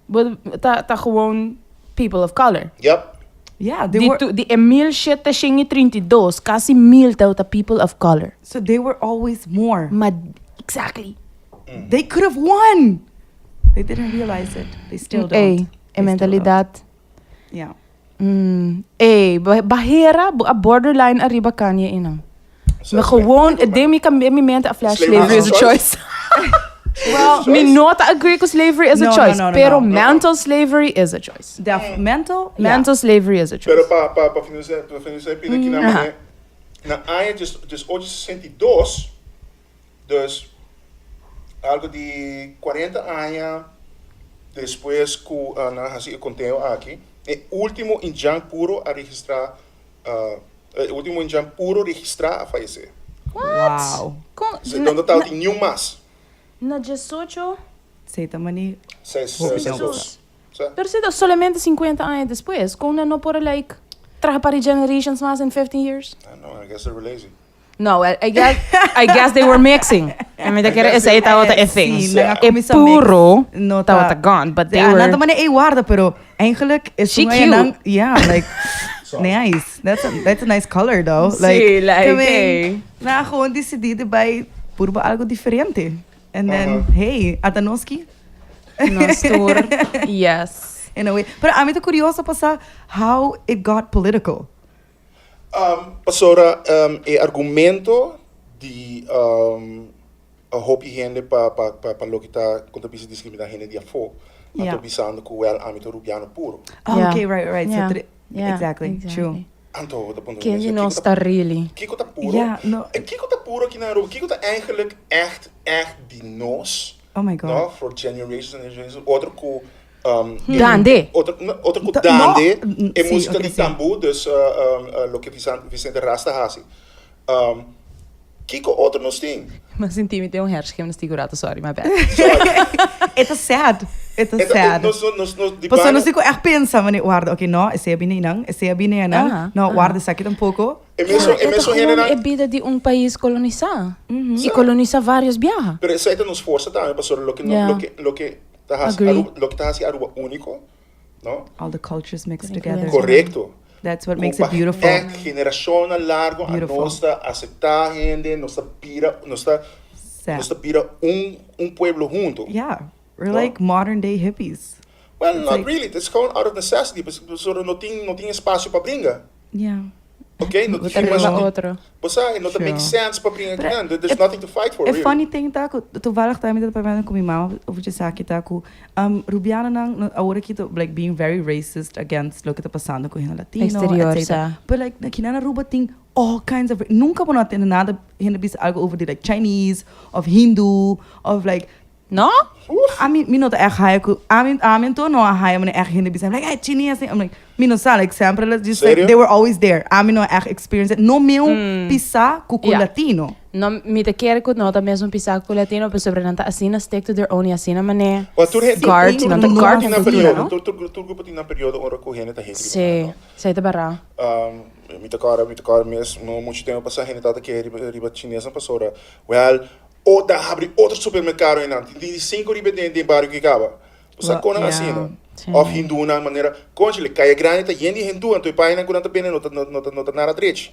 bo ta, ta gewoon people of color. Yep. Yeah, they Di, were, tu, di e 1732, casi mil ta ta people of color. so they were always more. Ma, exactly. They could have won! They didn't realize it. They still don't. Ey, They e still mentalidad. don't. Yeah. Ey, bahera bo a borderline ariba Kanye einan. Me gewoon, den mi den mi mente a flash slavery is a choice. Well, Mi no ta agree cu slavery is a No, no, choice, no, no, pero no. mental slavery is a choice. Def, mental, yeah. Mental slavery is a choice. Pero pa pa pa finalisá pa finalisá e pida aki na mane na aña djes djes ocho sesenta i dos dus algo di cuarenta aña despues cu nan a haci e conteo aki e ultimo indjan puro a registra E ultimo indjan puro registrá a fayesé. What? Wow. Kon? Se no ta tabatin niun mas. Na diesocho. Esei ta mani Seis, hopi seis tempu. dos. Sa. Pero si ta solamente 50 aña despues, kon nan no por a like traha pa di generations mas in 15 years? I don't know, I guess they were lazy. No, I guess, I guess they were mixing. I mean, ta kere esei tabata e thing. Sí, nan a E kuminsá mix. puro No ta- tabata gone, but they Ja, were... nan ta mane ei warda, pero eigenlijk is She un cute. nan, yeah, like nice. That's a nice color though. Like, Sí, like, I mean, hey. Nan a gewoon disidí di bai purba algo diferente. And then, hey, ata nos ki. Nos tur, yes. In a way. Pero ami ta curioso pa sa how it got political. Pasobra e argumento di hopi hende pa pa loke ta konta bisa diskriminá hende di afó, nan ta bisando ku wèl ami ta rubiano puro. Oh, okay, right, right. So exactly, true. Anto bo ta puntra Ken mi di mester, nos ta really? Kiko ta puro? Yeah, no. Kiko ta puro aki na Aruba? Kiko ta eigenlijk ègt ègt di nos? Oh my God. No, for generations and generations. Otro ku Dande. Otro, no, otro ku No, dande, e sí, música ok, di sí. tambú, dus loke Vicente Ras ta hasi. Kiko otro nos tin? Mi a sinti mi tin un herschimnastiek un rato, sorry, my bad. Sorry. E ta sad. E ta E ta, sad. nos, nos, nos, di Pasobra banda. nos tin ku echt pensa, manera, warda, ok, no, esei a bini einan, esei a bini einan, Aha, no, aha. warda esaki tampoko. E mesun, e E ta mesun gewoon hendenan. e bida di un pais kolonisá. I kolonisá vários biaha. Pero esei ta nos forsa tambe, pasobra loke no, Ja. loke, loke ta hasi Agree. Aruba, loke ta hasi Aruba úniko, no? All the cultures mixed Influencia. together. Korekto. That's what makes Ku it beautiful. pa generashonnan largo a Beautiful. nos ta aseptá hende, nos ta bira, nos ta, Sa. nos ta bira un, un pueblo hunto. Yeah, we're No? like modern day hippies. Well, It's not like- really. It's gewoon out of necessity, pasobra no tin, no tin espasio pa bringa. Yeah. Ok, no Bo ta tin mas. riba otro. Bo sa, e no ta make True. sense pa bringa Pero kinan. There's nothing to fight for, E really. funny thing ta ku toevallig tambe ta papiando ku mi mama over esaki ta ku um, Rubianonan no, awor aki ta like being very racist against loke ta pasando ku hende Latino, Exterior, etcetera. sa. But like na kinan Aruba tin all kinds of nunca bo no a tende nada hende bisa algo over di like Chinese of Hindu of like No? Ami, mi no ta echt haya ku, ami, ami anto no a haya manera echt hende bisa, like, ay, chini así. I'm like, mi no sa, like, semper, like, just like, Serio? they were always there. Ami no a echt experience it. No meu pisa ku ku Ja. latino. No, mi ta kere ku no ta mesun pisa ku latino, pasobra nan ta asina stick to their own i asina manera Well, tur hen- tur- guard, tur- nan ta tur guard grupo tin nan cultura, periodo, no? tur, tur, tur grupo tin nan periodo ora ku hende ta hate riba Sí, nan, no? esei ta bará. Mi ta kòrda, mi ta kòrda mes, no muchu tempu pasá hende tabata kere riba, riba chinesnan pasobra, well, O ta habri otro supermercado einan. Tin di cinco riba den den bario Kikaba. Bo sa con nan asina. Of hindunan manera, conchale, Kaya Grandi ta yen di hindu, anto e painan cu nan ta bende no ta no ta no ta nada drechi.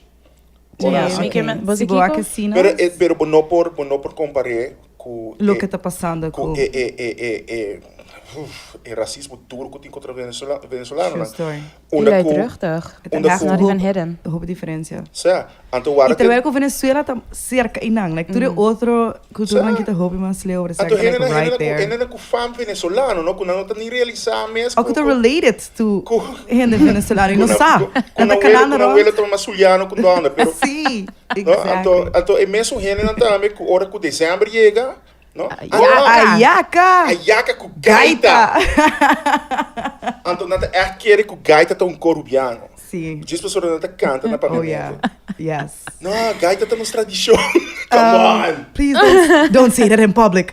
Con nan asina. Mi ke men, bo Si si bo a kiko? casino. Pero e pero bo no por bo no por compare cu e Loke ta pasando cu cu. e e e e e uf e racismo duro cu tin contra Venezuela venezolanonan. True story. Unda cu Luidruchtig. E ta unda echt cu Not even hidden. Hopi diferencia. Sa, anto Y wara te. terwijl cu Venezuela ta cerca y nan, like tur e otro culturanan ki ta hopi mas leu, Anto esaki ta like hendenan, right hendenan ku, there. hendenan ku fam venezolano, no, ku nan no ta ni realisa mes O ku ku, ta ku, related to ku, hende venezolano y ku no nan, sa. ku, ku Nan nan ta welo, canando ku nan rond. welo ta mas zuliano ku dònde, pero, Sí, no, anto, exactly. anto e mesun hendenan tambe ku ora ku december yega, no, Ayaca. ah, Ayaca! ayaca ku gaita. Gaita! Anto nan ta ègt kere ku gaita ta un korubiano. Sí. Djis pasobra nan ta kanta na Oh papiamento. yeah. Yes. No, gaita ta nos tradishon. Come on. Please don't, don't say that in public.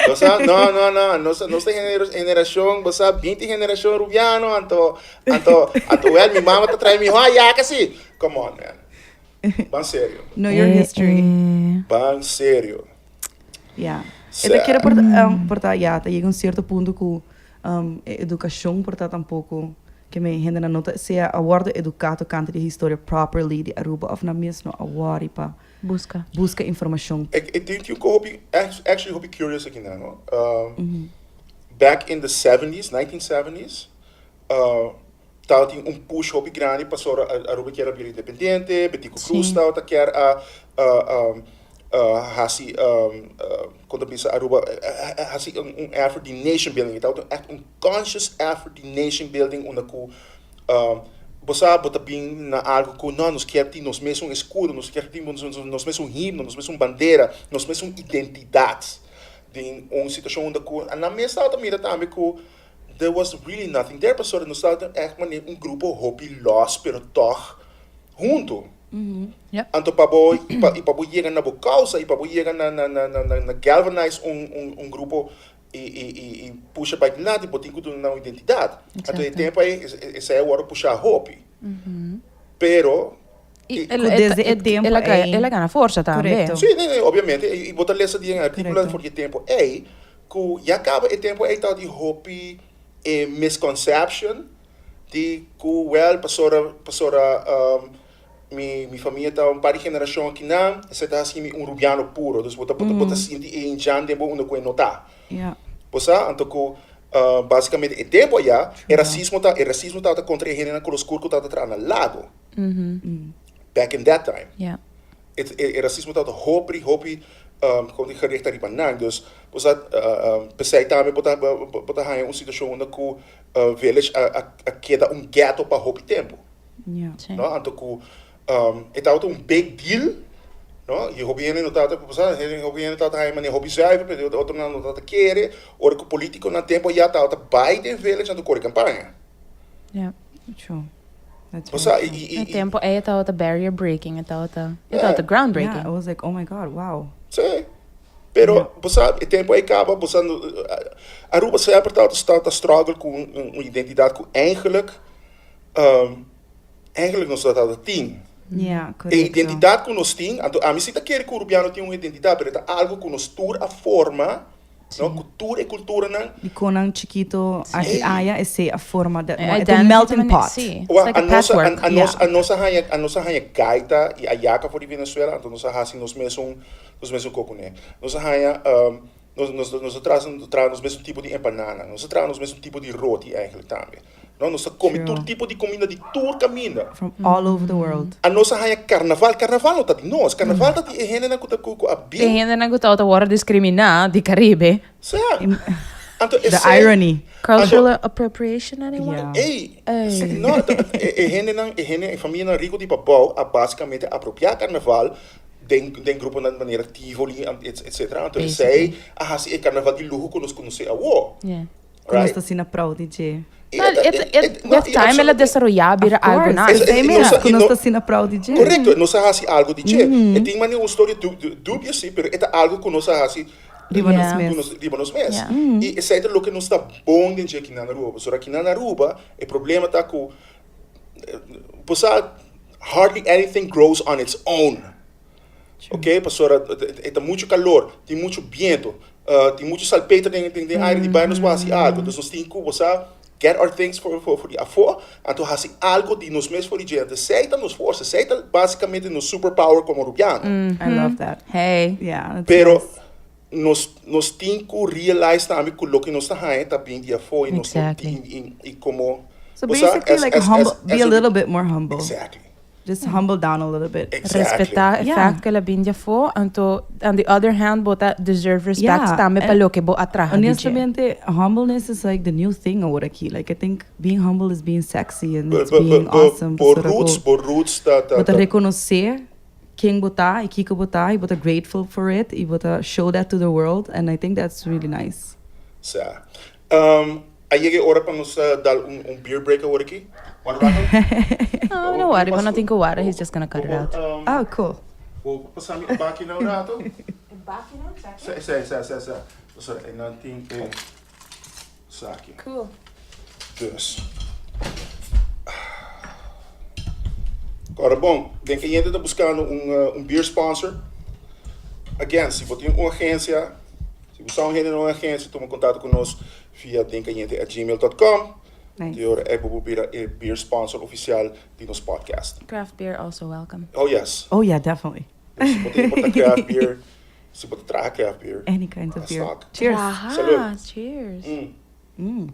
Bo sa, no, no, no. Nos, nos ta generashon, bo sa, binti generashon rubiano, anto, anto, anto, well, mi mama ta trae mi hayaca si. Come on, man. Ban serio. Know your history. Ban serio. Yeah. E ta kere por ta, um, por ta, ya, ta yega un cierto punto cu um, e educacion por ta tampoco ke men hendenan no ta sea a wordo educa tocante di historia properly di Aruba of nan mes no a worry pa Busca. busca informacion. E, e tin tin un hopi, actually hopi curious aki nan, no? Back in the seventies, 1970s, uh, Tabatin un push hopi grandi pasobra Aruba kier a bira independiente, Betico Croes tabata kier a hasi, kon ta bisa Aruba, hasi un effort di nation building. E tabata echt un conscious effort di nation building unda ku bo sa bo ta bin na algo ku no, nos kier tin nos mesun escudo, nos kier tin nos mesun himno, nos mesun bandera, nos mesun identidad. Den un situacion unda ku nan mes tabata mira tambe ku There was really nothing there pasobra nos tabata echt manera un grupo hopi los pero tog hunto. Anto pa bo y pa bo yega na bo causa y pa bo yega na na na na galvanize un un un grupo y y y pusha bay dilanti bo tin cu duna nan un identidad. Anto e tempo ey esey a wordo pusha hopi. Pero Y desde e tempo ey. El a gana forsa tambe. Si, obviamente y bo ta lesa di e articulo for di e tempo ey. Ku ya kaba e tempu ei ta di hopi e misconception di ku wèl pasobra pasobra mi mi famia ta un par di generashon akinan esei ta hasi mi un rubiano puro dus bo ta bo ta sinti e hinchán den bo unda ku e no ta. Bo sa? Anto ku basikamente e tempu aya e rasismo ta e rasismo tabata kontra e hendenan kolo skur ku tabata traha na lago back in that time. E rasismo tabata hopi, hopi como di gericht ariba nan. Dus, bo sa, p'esei tambe bo ta, bo ta haña un situacion unda cu Village a, a keda un ghetto pa hopi tempo. No? Anto cu e tabata un big deal, no? Y hopi hende no tabata, bo sa, hopi hende tabata haña manera hopi zuiver, pero otronan no tabata kere. Ora cu politiconan tempo aya tabata bai den Village anto kore campaña. True. That's O sea, very true. y, y, E tempo ey tabata barrier breaking, e tabata, e tabata ground breaking. Yeah, it was like, oh my God, wow. Sí. Pero, bo sa, e tempo ey caba, bo sa, Aruba semper tabata, tabata struggle cu un, un identidad cu eigenlijk, um, eigenlijk nos no tabata tin. Yeah, E correcto. identidad cu nos tin, anto ami si ta kere cu Arubiano tin un identidad, pero e ta algo cu nos tur a forma, No, ku tur e kulturanan. Di kon nan chikito aki aya esei a forma de E e ta un melting pot. Si, Wa, it's like a a nos a, patchwork. a nos, a nos a haña, a nos a haña gaita i ayaka for di Venezuela, anto nos a hasi nos mesun, nos mesun kokuné. Nos a haña, nos, nos, nos a traha, traha nos mesun tipo di empanada, nos a traha nos mesun tipo di roti eigenlijk tambe. No, nos ta come tur tipo di comida di tur caminda. From all over the world. A nos a haña carnaval. Carnaval no ta di nos. Carnaval ta di e hendenan cu ta cu a bin. E hendenan cu tabata worde discriminá di Caribe. Sa. Anto The esey. irony. Cultural appropriation anyone? Yeah. Ey. No, e hendenan, e hende, e famianan rico di pabou a basicamente apropiá carnaval den den gruponan manera Tivoli, etcetera. Anto esey a haci e carnaval di luho cu nos conoce awo. Yeah. Ku nos ta asina proud di dje. With time el a desaroyá bira algu nice. Esei mes, ku nos ta asina proud di dje. Korekto, nos a hasi algu di dje. E tin manera un storia dubio si, pero e ta algu ku nos a hasi Riba nos mes. Riba nos mes. I esei ta loke nos ta bon den dje akinan na Aruba. Pasobra akinan na Aruba e problema ta ku bo sa hardly anything grows on its own. Ok, pasobra e ta muchu kalor, tin muchu biento, tin muchu salpeter den den aire di bai nos por hasi algo. Dus nos tin ku, bo sa, get our things for for di afó, anto hasi algo di nos mes for di dje. Anto esei ta nos forsa, esei ta basikamente nos super power komo Rubiano. I love that. Hey. Yeah, that's Pero nice. nos nos tin ku realize tambe ku loke nos ta haña ta bin di afó i nos no tin i komo, So bo sa, basically as like as humble, as be as a a little bit more humble. Exactly. Just humble down a little bit. Exactly. Respetá e Yeah. fact ku el a bin di afó, anto on the other hand bo ta deserve respect Yeah, tambe pa and loke bo a traha di dje. Honestamente, humbleness is like the new thing awor aki. Like I think being humble is being sexy and Bo it's bo being bo awesome. bo Pasobra roots, bo bo roots ta ta bo ta ta. rekonosé ken bo ta i kiko bo ta i bo ta grateful for it i bo ta show that to the world and I think that's really nice. Sa. Um, a yega e ora pa nos dal un, un beer break awor aki? Wanna rock out? No, no worry, bo no tin cu wara, he's just gonna cut it out. Oh, cool. Bo por pasa mi e baki na un rato? E baki no? Sa, sa, sa, sa, sa. Pasobra e nan tin e saki. Cool. Dus. Ora bon, den kayente ta buscando un, un beer sponsor. Again, si bo tin un agencia, Si bo sa un hende na un agencia, tuma contacto cu nos via dencayente at gmail dot com. Nice. Di ora ey bo por bira e beer sponsor oficial di nos podcast. Craft beer also welcome. Oh yes. Oh yeah, definitely. Si bo ta importa craft beer, si bo ta traha craft beer. Any kinds of beer. Stock. Cheers. Traha. Salud. Cheers. Mm.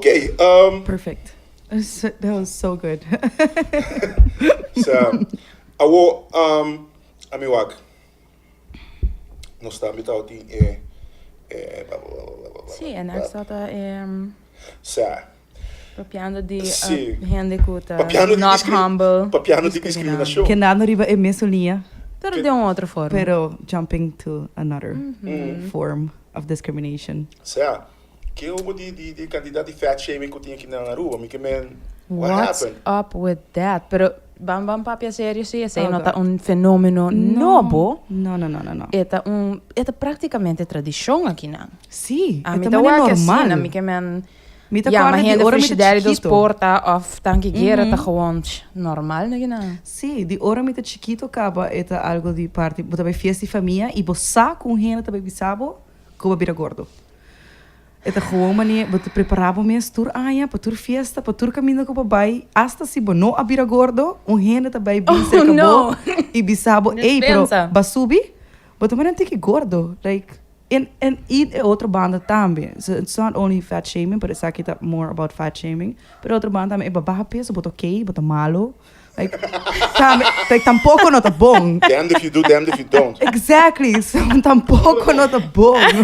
Ok, Perfect. That was so good. Sa, awo, ami wak, nos tambe tabatin e, e bla bla bla bla bla bla. Sí, e next ta e. Sa. Papiando di Sí. hende ku ta Papiando di not discri- humble. Papiando di discriminacion. Kendando riba e mesun liña. Pero den un otro forma. Pero jumping to another form of discrimination. Sa, ke hobo di di di cantidad di fat shaming ku tin aki na Aruba? Mi ke men, what What's happened? up with that? Pero ban ban papia serio si, esei Oh, no ta God. un fenomeno nobo. No, no, no, no, no. E ta un, e ta prácticamente tradicion akinan. Sí, A e mi ta ta manera wak normal. asina, mi ke men Mi ta Ja, kòrda ma di hende ora mi ta frigidaire dos chikito. porta of tanki guera ta gewoon tch, normal na kinan. Sí, di ora mi ta chikito kaba e ta algo di parti, bo ta bai fiesta di famia i bo sa ku un hende ta bai bisa bo ku bo a bira gordo. E ta gewoon manera bo ta prepara bo mes tur aña pa tur fiesta, pa tur kaminda ku bo bai, asta si bo no a bira gordo, un hende ta bai bin Oh serka bo no! i bisa bo, ey, pero Despensa. bo a subi? Bo ta mira un tiki gordo, like. En en y e otro banda tambe. So it's not only fat shaming, pero esaki ta more about fat shaming. Pero e otro banda tambe, e bo baha peso, bo ta okay, bo ta malo. Like, tambe, like tampoco no ta bon. Damned if you do, damned if you don't. Exactly, so tampoco no ta bon.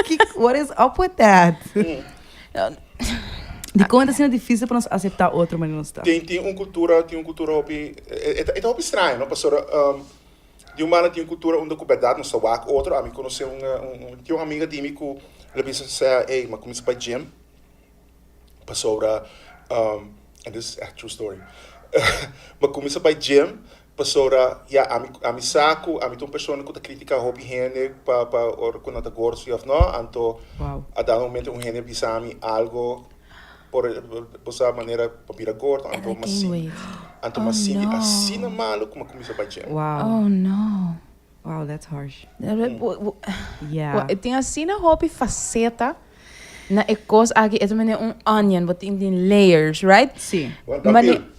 Kiko, what is up with that? Dikon e ta asina dificil pa nos acepta otro manera nos ta? Tin tin un cultura, tin un cultura hopi, e ta e ta hopi straño, no? Pasobra Di un banda tin un kultura unda ku bèrdat nos ta wak otro. Ami konosé un un tin un amiga di mi ku el a bisa sea ey mi a kuminsá bai gym pasobra and this is a true story mi a kuminsá bai gym pasobra ya ami ami sa ku ami ta un persona ku ta kritiká hopi hende pa pa ora ku nan ta gordo si òf no anto a dado momento un hende a bisa mi algo Por bo sa manera pa bira gordo anto And I m'a gain sinti weight. anto Oh m'a sinti no. asina malo ku m'a kuminsá bai gym. Wow. Oh no. Wow, that's harsh. Yeah. Yeah. E tin asina hopi faceta na e cos aki. E ta manera un onion, bo tin tin layers, right? Sí. Well, ban Mane- pil.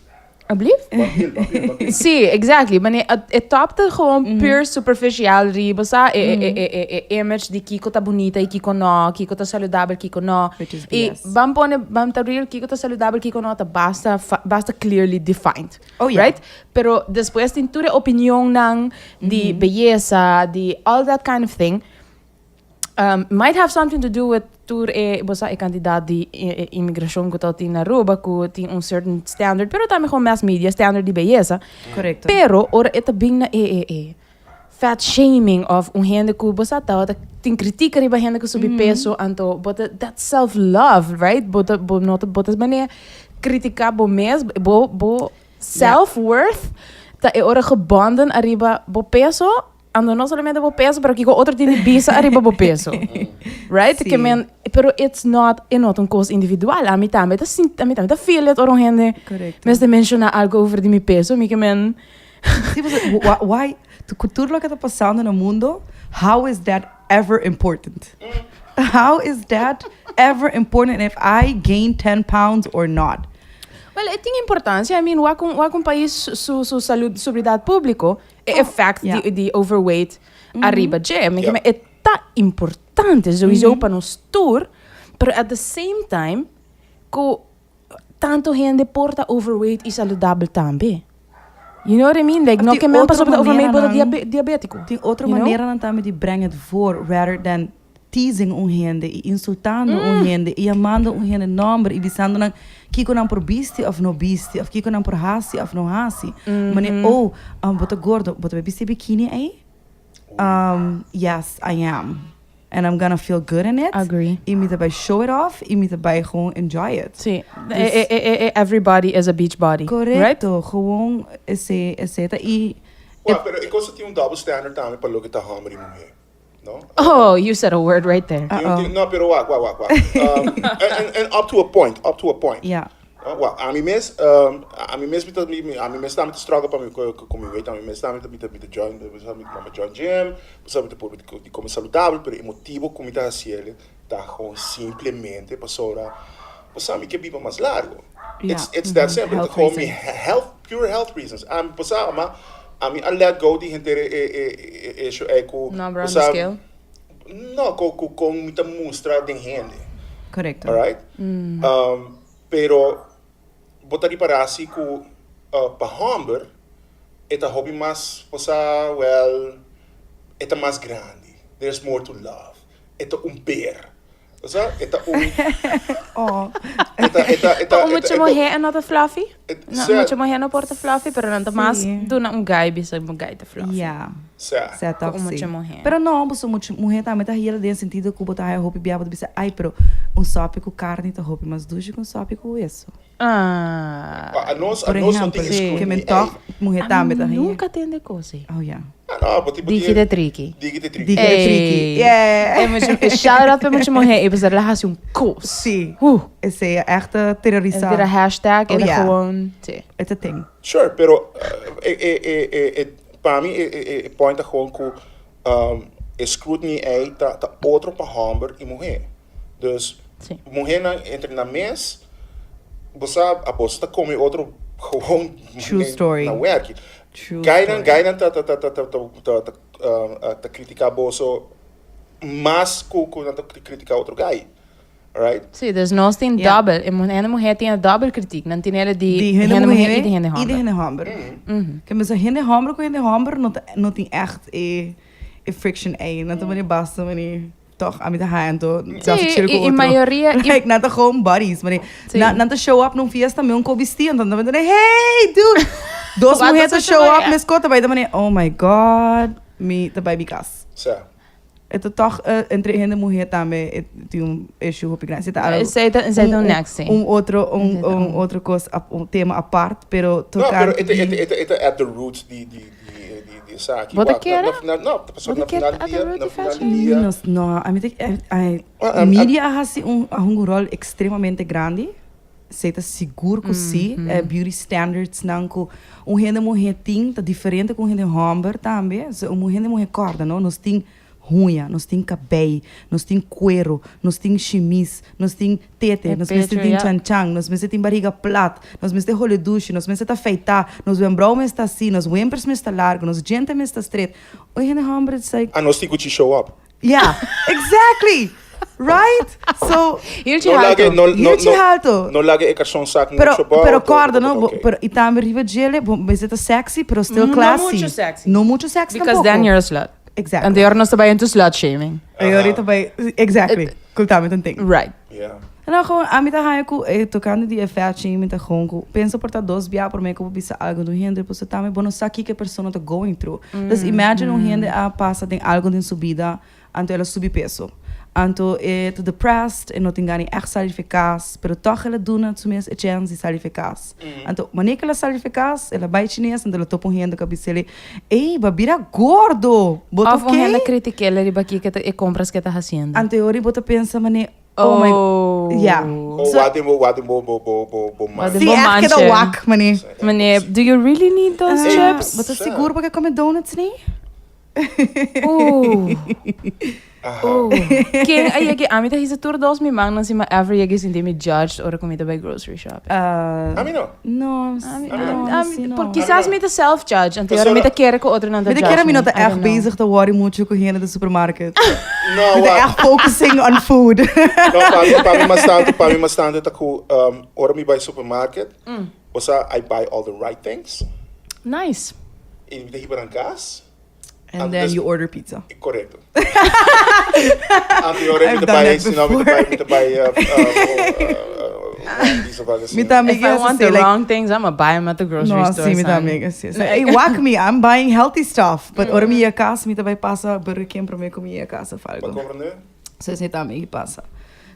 Alblief? Ban pil, ban pil, ban pil. Sí, exactly. Mane e top ta gewoon pure superficial riba, sa? E, e, e, e, e image di kiko ta bunita y kiko no, kiko ta saludabel, kiko no. Which is Y BS. ban pone, ban ta real, kiko ta saludabel, kiko no, ta basta, basta clearly defined. Oh, yeah. Right? Pero despues tin tur e opinionnan di beyesa, di all that kind of thing. Might have something to do with tur e, bo sa, e cantidad di inmigracion cu ta tin na Aruba, cu tin un certain standard, pero tambe gewoon mass media standard di beyesa. Correcto. Pero ora e ta bin na e, e, e fat shaming of un hende cu, bo sa, tabata tin critica riba hende cu subi peso, anto bo ta, that self love, right? Bo ta, bo no ta, bo ta manera critica bo mes, bo, bo self worth ta e ora gebonden ariba bo peso. Anto no solamente bo peso, pero kiko otro tin di bisa ariba bo peso. Right? Sí. Ke men, pero it's not, e no ta un kos individual. Ami tambe ta sint, ami tambe ta feel it ora un hende Correcto. mester menciona algo over di mi peso. Mi ke men, Sí, pasobra wh- why, ku tur loke ta pasando na mundo, how is that ever important? How is that ever important if I gain 10 pounds or not? Well, e tin importancia. I mean, wak un, wak un pais su, su salud, seguridad publico, e effect di, di overweight ariba dje. Mi ke men, e ta importante sowieso pa nos tur, pero at the same time, ku tanto hende por ta overweight y saludabel tambe. You know what I mean? Like, Of no tin ke men otro pasobra ta overweight bo ta maneranan. diabetico. Tin otro You know? maneranan tambe di breng het voor, rather than teasing un hende y insultando un hende y yamando un hende nomber y bisando nan kico nan por bisti of no bisti of kico nan por haci of no haci. Mane, oh, bo ta gordo, bo ta bay bisti bikini ey? Yes, I am. And I'm gonna feel good in it. Agree. Y mi ta bay show it off y mi ta bay gewoon enjoy it. Sí. Dus Everybody is a beach body. Right? Correcto. Gewoon esey, esey ta y Well, pero e cosa tin un double standard tambe pa loke ta homber y muher. No? Oh, you said a word right there. Tin un, tin, no, pero wak, wak, wak, wak. And, and up to a point, up to a point. Ja. No, wak, ami mes, ami mes mi ta, mi, mi, ami mes tambe ta struggle pa mi, ku, ku mi weight, ami mes tambe ta, mi ta, mi ta join, mi ta, mi ta join gym, mi ta, mi ta purba di come saludabel, pero e motibo ku mi ta hasiel ta gewoon simplemente pasobra, pasobra mi ke biba mas largo. Ja. It's, it's that simple. Health Gewoon mi reasons. health, pure health reasons. Ami pasaba, ma ami a let go di henter e, e, e, e issue ei ku Number on the pasaba scale? No, ku, ku kon mi ta mustra den hende. Correcto. Alright? Pero bo ta ripará si ku pa hòmber e ta hopi mas, bo sa, wèl, e ta mas grandi. There's more to love. E ta un ber. Bo sa, e ta un. Oh. E ta, e ta, e ta. Pa un mucha muhé e no ta fluffy? No, mucha muhé no por ta fluffy, pero nan ta mas duna un guy bisa un guy ta fluffy. Ja. Sa. Sa Ku toch un mucha si. muhé. Pero no, boso mucha muhé tambe ta hila den sentido ku bo ta haya hopi bia bo ta bisa, ai, pero un sopi ku karni ta hopi mas dushi ku un sopi ku weso. Ah. A nos, a Por nos no tin ehempel, exclude ke men ni toch ei. muhé A tambe ta mi haya. nunca tende cos ei. Oh ja. Ah, no, bo tin, bo Diki tin. de triki. Diki de triki. Diki de triki. Ey. Yeah. E mucha, e shout out pa e mucha muhé ei pasobra el a hasi un cos. Sí. Esei a echt El terorisa. tira hashtag, Oh el a ja. gewoon, sí. It's a thing. Sure, pero e, e, e, e, e, pa mi e, e, e point ta gewoon ku e scrutiny ei ta, ta otro pa hòmber i muhé. Dus Sí. muhénan entre nan mes, bo sa, abos ta kome otro gewoon True story. na wèrki. True Gainan, story. gainan ta, ta, ta, ta, ta, ta, ta, ta, ta kritiká boso mas ku, ku nan ta kritiká otro gai. Right? Sí, dus nos tin Ja. dòbel. E hende muhé tin e dòbel kritiek. Nan tin el di Di hende hende muhé muhé i di hende i di hòmber. hende hòmber. Ke mester hende hòmber ku hende hòmber no ta no tin ègt e e friction ei. Nan ta mane basta mane tòg ami ta haña anto Sí, sa chill ku i otro. mayoria i Like nan ta gewoon buddies. Mane Sí. nan nan ta show up na un fiesta mi un ko bisti anto nan ta mane hey dude. Dos Wak muhé ta ta show up ja. meskos ta bai ta mane oh my God mi ta bai mi kas. Sa. E ta tòg entre hende muhé tambe e tin un issue hopi grandi. Si ta algo Esei ta esei ta un un next sí. un otro un Esei ta un un. otro kos un tema apart pero No, pero tokante e ta di e ta e ta e ta at the root di di di di di esaki. Bo ta Wak, na kere? na na no, Bo pasobra ta na kere final at the dia root na di final fashion? di dia. Nos no, ami ta ai Well, I'm media a hasi un a hunga un ròl ekstremamente grandi. Esei ta sigur ku si. E beauty standards nan ku un hende muhé tin ta diferente ku un hende hòmber tambe. So un hende muhé kòrda no, nos tin huña, nos tin kabei, nos tin kuero, nos tin shimis, nos tin tete, E nos mester pecho, tin ya. chanchan, nos mester tin bariga plat, nos mester hole dushi, nos mester ta feitá, nos wembrou mester ta así, nos wempers mester ta largu, nos djente mester ta stret. Un hende hòmber it's like. A nos tin ku chi show up. Yeah, exactly! Right? So, Hieltje No halto. lage, no, no, Hieltje no, halto. no lage e karson sak Pero, mucho bou. pero to- corda, no? to- Bo, okay. pero, y tambe riba djele, bo mester ta sexy, pero still No classy. mucho sexy. No mucho sexy Because tampoco. then you're a slut. Exactly. Anto ahora nos ta bai into slut shaming. Y ahorita bai, exactly. Cool tambe tan ting. Right. Yeah. No, gewoon, ami ta haña ku e tokante di e fat shaming ta gewoon ku pensa por ta dos bia promé ku bo bisa algu di un hende, pasobra tambe bo no sa kiko e persona ta going through. Dus imagine un hende a pasa den algu den su bida, anto el a subi peso. Anto e ta depressed, e no tin gana di ègt sali di e kas, pero tòg el a duna su mes e chèns di sali di e kas. Anto manera ku el a sali di e kas, el a bai chines, anto el a topa un hende ku a bis'el, Ey, bo a bira gordo! Bo ta Of un hende oké? kritik'el riba kiko e kompras ku e ta hasiendo. Anto e ora bo ta pensa manera, Oh my, ja. Oh, So, wak den bo, wak den bo, bo, bo, bo, bo Wak man. den sí, bo echt keda manche. wak, manera. Meneer, do you really need those Ah, chips? Bo ta sigur bo ke come donuts ni? Oeh. Aha. Oeh. Ken a yegi, ami ta hisa tur dos mi mannan si mi ever yegi sinti mi judged ora ku mi ta bai grocery shopping. Uh, Ami no. No, Ami, no, ami, ami, si no. por kisas mi ta self-judge, anto ora mi Pasobra- ta kere ku otronan ta Mi ta judge kere mi no ta I echt don't know. bezig te worry mucho ku hende den supermarket. No, Mi ta wak. echt focusing on food. No, pa mi, pa mi mas tantu, pa mi mas tantu ta ku, ora mi bai supermarket, bo sa I buy all the right things. Nice. I mi ta hiba nan kas. And Anto then des- you order pizza. Correcto. Anto ora mi I've ta done bai, that si no mi ta bai, mi ta bai, Wendy's of algo Mi asina. tambe If I want say, the like, wrong things, I'm gonna buy them at the grocery No, store. sí, mi son. tambe así. So, hey, wak mi, I'm buying healthy stuff. But ora mi yega kas, mi ta bai pasa Burger King promé ku mi yega kas of Bo algo. comprende? So esei tambe ki pasa.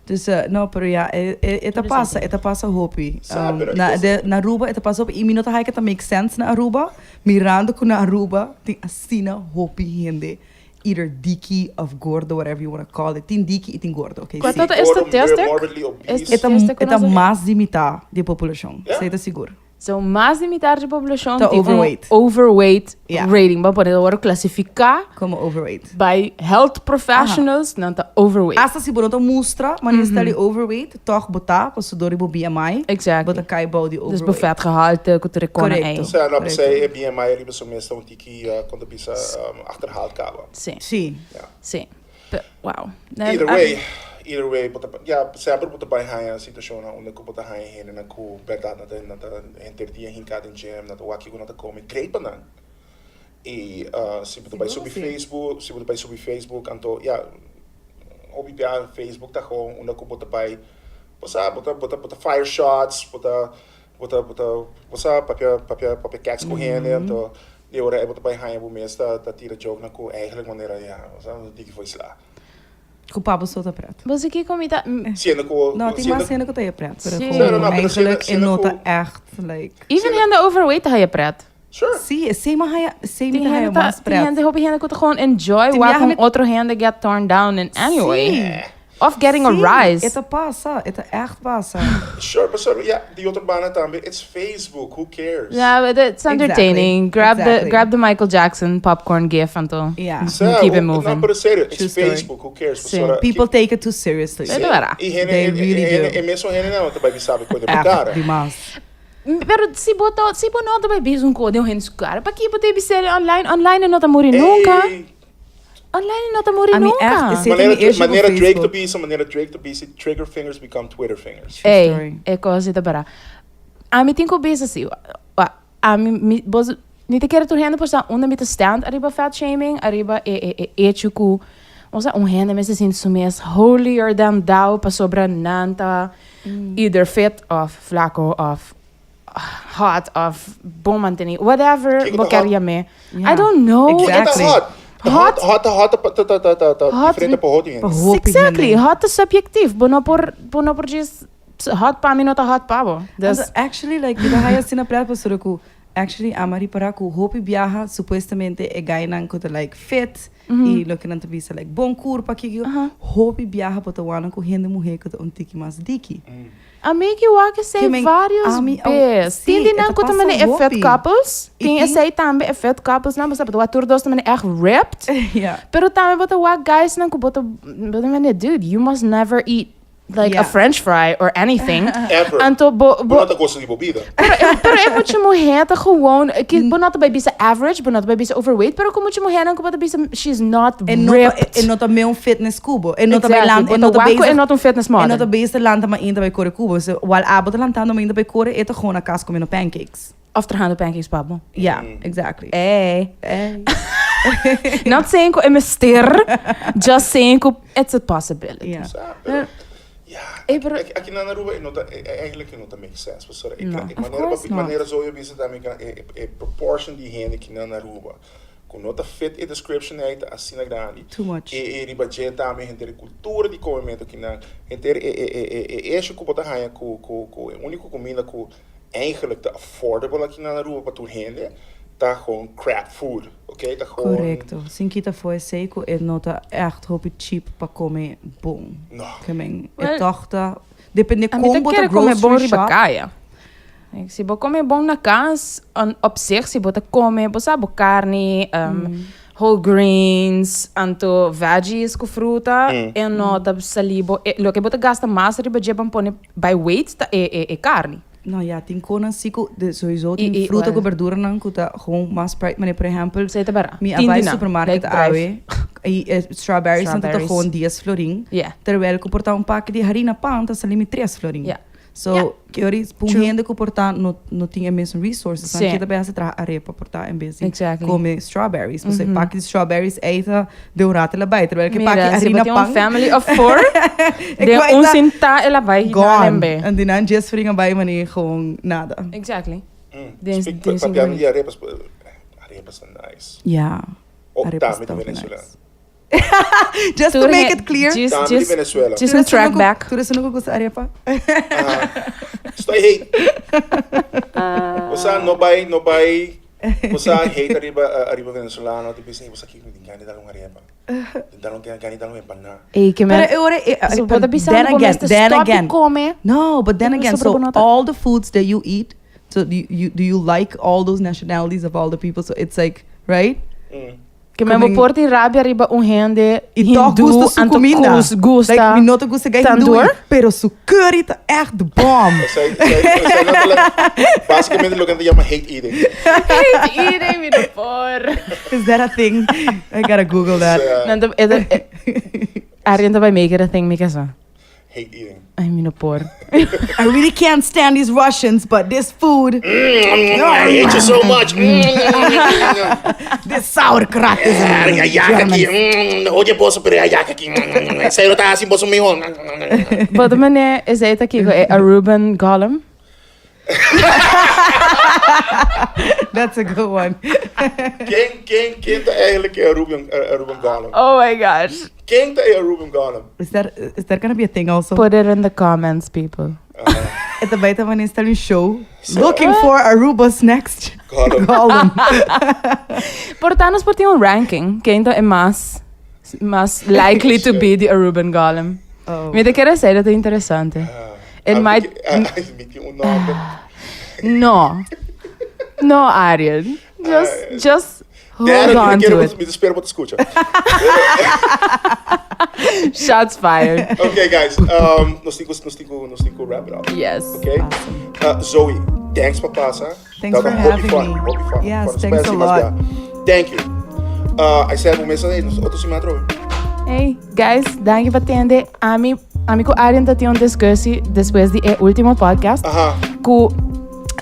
Dus eh, no, pero ja, e, e, e ta pasa, e ta pasa hopi. Sa, pero Na, ik de, na Aruba e ta pasa hopi. I mi no ta haya ku ta make sense na Aruba, mirando ku na Aruba tin asina hopi hende either diki of gordo, whatever you wanna call it. Tin diki i tin gordo, okay? Kua Sí. ta e Gordo, statistic? morbidly obese. E ta, Statistic e ta ku nos- mas di mitá di e populashon, Ja. esei ta sigur. So mas di mitar di poblacion Ta tin un overweight. overweight Ja. rating. Bo por worde clasifica Como overweight. by health professionals, nan ta overweight. Hasta si bo no ta mustra, ma mm -hmm. overweight, toch bo ta, paso dor di bo BMI. Exactly. Bo ta kai bou di Dus overweight. bo vetgehalte, ku ta rekona Correcto. ei. Osea, no, Correcto. p'esei e BMI riba su mes ta un tiki, kon ta bisa, achterhaald kaba. Sí. Sí. Ja. Sí. But, wow. Either way. either way bo ta ya semper bo ta bai haña situacionnan unda cu bo ta haña hendenan cu berdad nan ta nan ta henter dia hinca den gym nan ta wak kico nan ta come great pa nan y si bo ta bai subi Facebook si bo ta bai subi Facebook anto ya hopi bia Facebook ta gewoon unda cu bo ta bai bo sa bo ta bo ta bo ta fire shots bo ta bo ta bo ta bo sa papia papia papia keks cu hende anto di ora ey bo ta bai haña bo mes ta ta tira jokenan cu eigenlijk manera ya bo sa diki for sla. Ku pa bo so ta pret. Bo si kiko mi ta. Siendo ku. No, tin mas hende ku ta haya pret. Pero Sí. gewoon, No, no, pero eigenlijk e siendo no ta ku- echt like. Even hende overweight ta haya pret. Sure. Sí, esei mi haya, esei mi Tin ta haya hende ta, mas tin pret. hende, hopi hende ku ta gewoon enjoy Tin wak biaha un mi- otro hende get torn down in any way. Sí. Of getting a Sí, rise. e ta pasa, e ta echt pasa. Sure, pasobra ya, di otro banda tambe, it's Facebook, who cares? Yeah, but it's entertaining. Exactly. Grab the Exactly. grab the Michael Jackson popcorn gif anto Yeah. Sa, keep it who- moving. No, pero serio, it's True story. Facebook, who cares? Sí. Pasobra, People take it too seriously. E ta wera. Y hende, They e- really e- do. e mesun hende nan ta bai bisa bo koe den bo Echt, cara. dimas. Pero si bo ta, si bo no ta bai bisa un koe den un hende su cara, paki bo ta bisa online? Online no ta muri nunca. Ey, Online no ta muri Ami nunca. echt, esei ta Manera, mi issue ku manera Drake ta Facebook. bisa, manera Drake ta bisa, trigger fingers become Twitter fingers. True Ey, story. e kos ei ta para. Ami tin ku bisa si, wa, ami, mi, bos, mi ta kere tur hende por sa unda mi ta stand ariba fat shaming, ariba e, e, e hecho ku, osea, un hende mester sinti su mes holier than thou pasobra nan ta either fit of flaco of hot of bon manteni, whatever Kiko bo ta ker hot? yam'é. Ja. I don't know. Kiko ta Exactly. hot? Hot. Hot, hot, hot ta, ta, ta, ta, ta Hot. diferente pa hopi Pa hende. hopi Exactly, hende. hot ta subjectief. Bo no por, bo no por djis, hot pa mi no ta hot pa bo. Dus, Also, actually, like, mi ta haya asina pret pasobra ku actually ama ripará ku hopi biaha supuestamente e gainan ku ta like fit i loke nan ta bisa like bon kurpa kiko, hopi biaha bo ta wak ku hende muhé ku ta un tiki mas diki. Ami ki wak esei Ke men, varios ami, au, bes. sí, Tin di e nan ta ku ta pasa mane e fit hopi. couples. I Tin tin- esei tambe e fit couples nan, bo sa, bo ta wak tur dos ta mane echt ripped. Ja. Pero tambe bo ta wak guys nan ku bo ta, bo ta mane, dude, you must never eat like a Ja. french fry or anything. Ever. Anto bo, Bo bo, no ta gosta di bo bida. Pero, e- pero e mucha muher ta gewoon, ki bo no ta bai bisa average, bo no ta bai bisa overweight, pero ku mucha muher nan ku bo ta bisa she's not E no ta, ripped. e no ta mee un fitness cubo. E no ta Exactly. bai land, Bo e ta no ta wak ku bezig. e no ta un fitness E no model. ta bezig lanta mainta bai kore cubo. So, while abo ta lantando mainta bai kore, e ta gewoon na cas comiendo pancakes. Of trahando pancakes pa bo. Ja, exactly. Ey. Ey. Not saying ku e mester, just saying ku it's a possibility. Ja. Sa, pero, ja, Ey, pero- aki, aki na Aruba e no ta, e- e- eigenlijk e no ta make sense. Pasobra e, No. e Of manera, course pa, not. manera zo je bisa tambe ka e, e, e proportion di hende ki na Aruba. Ku no ta fit e description ei ta asina grandi. Too much. E, e riba dje tambe henter e cultura di comemento ki nan, henter e, e, e, e, e hecho ku bo ta haña ku, ku, ku e unico comida ku eigenlijk ta affordable aki na Aruba pa tur hende, ta gewoon crap food, ok? Ta gewoon... Correcto. Sin kita for esei cu e no ta echt hopi cheap pa come bon. No. Ke men, e Well, toch ta... Depende A mi con ta bo ta kere come bon grocery riba shop. kaya. Like, si bo come bon na cas, an, op zich, si bo ta come, bo sa, bo carni, whole grains, anto veggies cu fruta, e no ta sali bo, e, loke bo ta gasta mas riba dje pa pone by weight ta e, e, e carni. No ja, tin konan si ku de sowieso I tin i fruta ku well. berduranan ku ta gewoon mas prij. Mane por ehempel, Esei ta bara. mi a Tin bai di nan, supermarket like drijf. awe i e strawberries nan ta Strawberries. gewoon dies florin. Yeah. Terwijl ku por ta un paki di harina pan ta sali mi tres florin. Yeah. So, Yeah. ke ora pun True. hende ku por ta no no tin e mesun resources. Nan Sí. ke ta bai hasi traha arepa por ta en bes di Exactly. come strawberries. Pasobra e paki di strawberries ei ta de un rato el a bai. Terwijl ke Mira, paki si bo harina tin un pan family of four, e den kwai un ta sinta el a bai gone. lembe. En die nan just fringa bai manier gewoon nada. Exactly. Den Speak, den papiando single. di arepas, arepas ta nice. Ja. Oh, Arepas tambe ta di ook Venezuela. nice. Just to Tur make he- it clear. Just, Tambe di just, Venezuela. just un track back. Tur esun ku gusta arepa? Aha. Estoy hate. Bosa no bai, no bai. Bosa hate ariba, ariba venezolano. Te bisa, bosa kiko, mi tin gana di dal un arepa. Tin dal un, gana di dal un empanada. Ey, ke men. Pero e ora, e, So, but bo ta bisa then bo again, mester then stop di again. come. No, but then Porque again, sobra so bo no ta- all the foods that you eat, so do you, do you like all those nationalities of all the people? So it's like, right? Ke men bo Coming- por tin rabia riba un hende I toch hindoe gusta su anto comida. kus gusta Like, mi no ta gusta gai hindoe, tandoor. pero su curry ta echt de bom. Esei, esei, esei no ta la, basicamente loke nan ta yama hate eating. Hate eating, mi no por. Is that a thing? I gotta Google that. Sea, Nan ta, e ta, e. Arjen ta bai make it a thing mi kesa. Hate eating. Ay, mi no por. I really can't stand these Russians, but this food, Mm, I hate you so much. Mm. this sauerkraut is Ay, ayaka aki. German. Oye boso, pero ayaka aki. Esei lo ta hasi boso miho. Bo ta mane esei ta kiko e Aruban Gollum? That's a good one. Ken, ken, ken ta eigenlijk e Aruban, Aruban Gollum? Oh my gosh. Ken ta e Aruban Gollum? Is that gonna be a thing also? Put it in the comments, people. E ta bay ta wanneer stel un show looking for Aruba's next Gollum. Gollum. Por ta nos por tin un ranking. Ken ta e mas likely to be the Aruban Gollum? Oh. Mi ta kere esey ta interesante. It might Mi tin un nomber. No. No, Arjen. Just hold Derek, on mi to quiero, it. mi ta spera bo ta scucha. Shots fired. Okay, guys. Nos tin cu wrap it up. Yes. Okay? Zoe, thanks pa pasa. Thanks for Hopi having fun, me. Hopi fun. Yes, Fun. thanks a Especially mas lot. bia. Thank you. I said, un mes otro siman atrobe. Hey, guys, danki pa tende. Ami cu Arjen ta tin un discussie despues di e ultimo podcast. Cu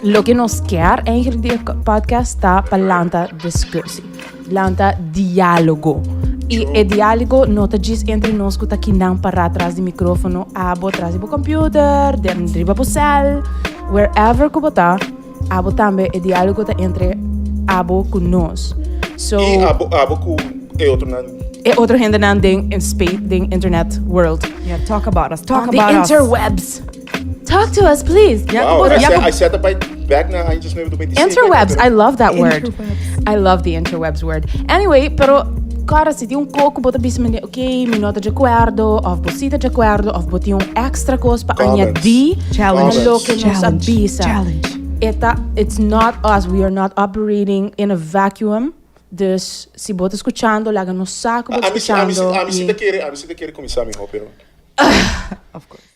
loke nos kier eigenlijk di e podcast ta pa lanta discussie. Lanta dialogo. Y e dialogo no ta djis entre nos cu ta kinan para tras di microfono, abo tras di bo computer, den riba bo cel, wherever cu bo ta, abo tambe e dialogo ta entre abo cu nos. So, Y abo cu e otronan. E otro hendenan den in space, den internet world. Yeah, talk about us. Talk On the about us. interwebs. Talk to us, please. Ja, Wow, ja, I said that by back na aña 1995. Interwebs, I love that word. Interwebs. I love the interwebs word. Anyway, pero cara, si tin un cos cu bo ta bisa mende, ok, mi no ta di acuerdo, of bo si ta di acuerdo, of bo tin un extra cos pa Comments. añadi Challenge. na loke nos Challenge. a bisa. Challenge. It's not us, we are not operating in a vacuum. Dus si bo ta scuchando, laga nos sa cu bo ta Ami, ami, scuchando. ami, si ta kere, ami si ta kere cuminsa mi pero. Of course.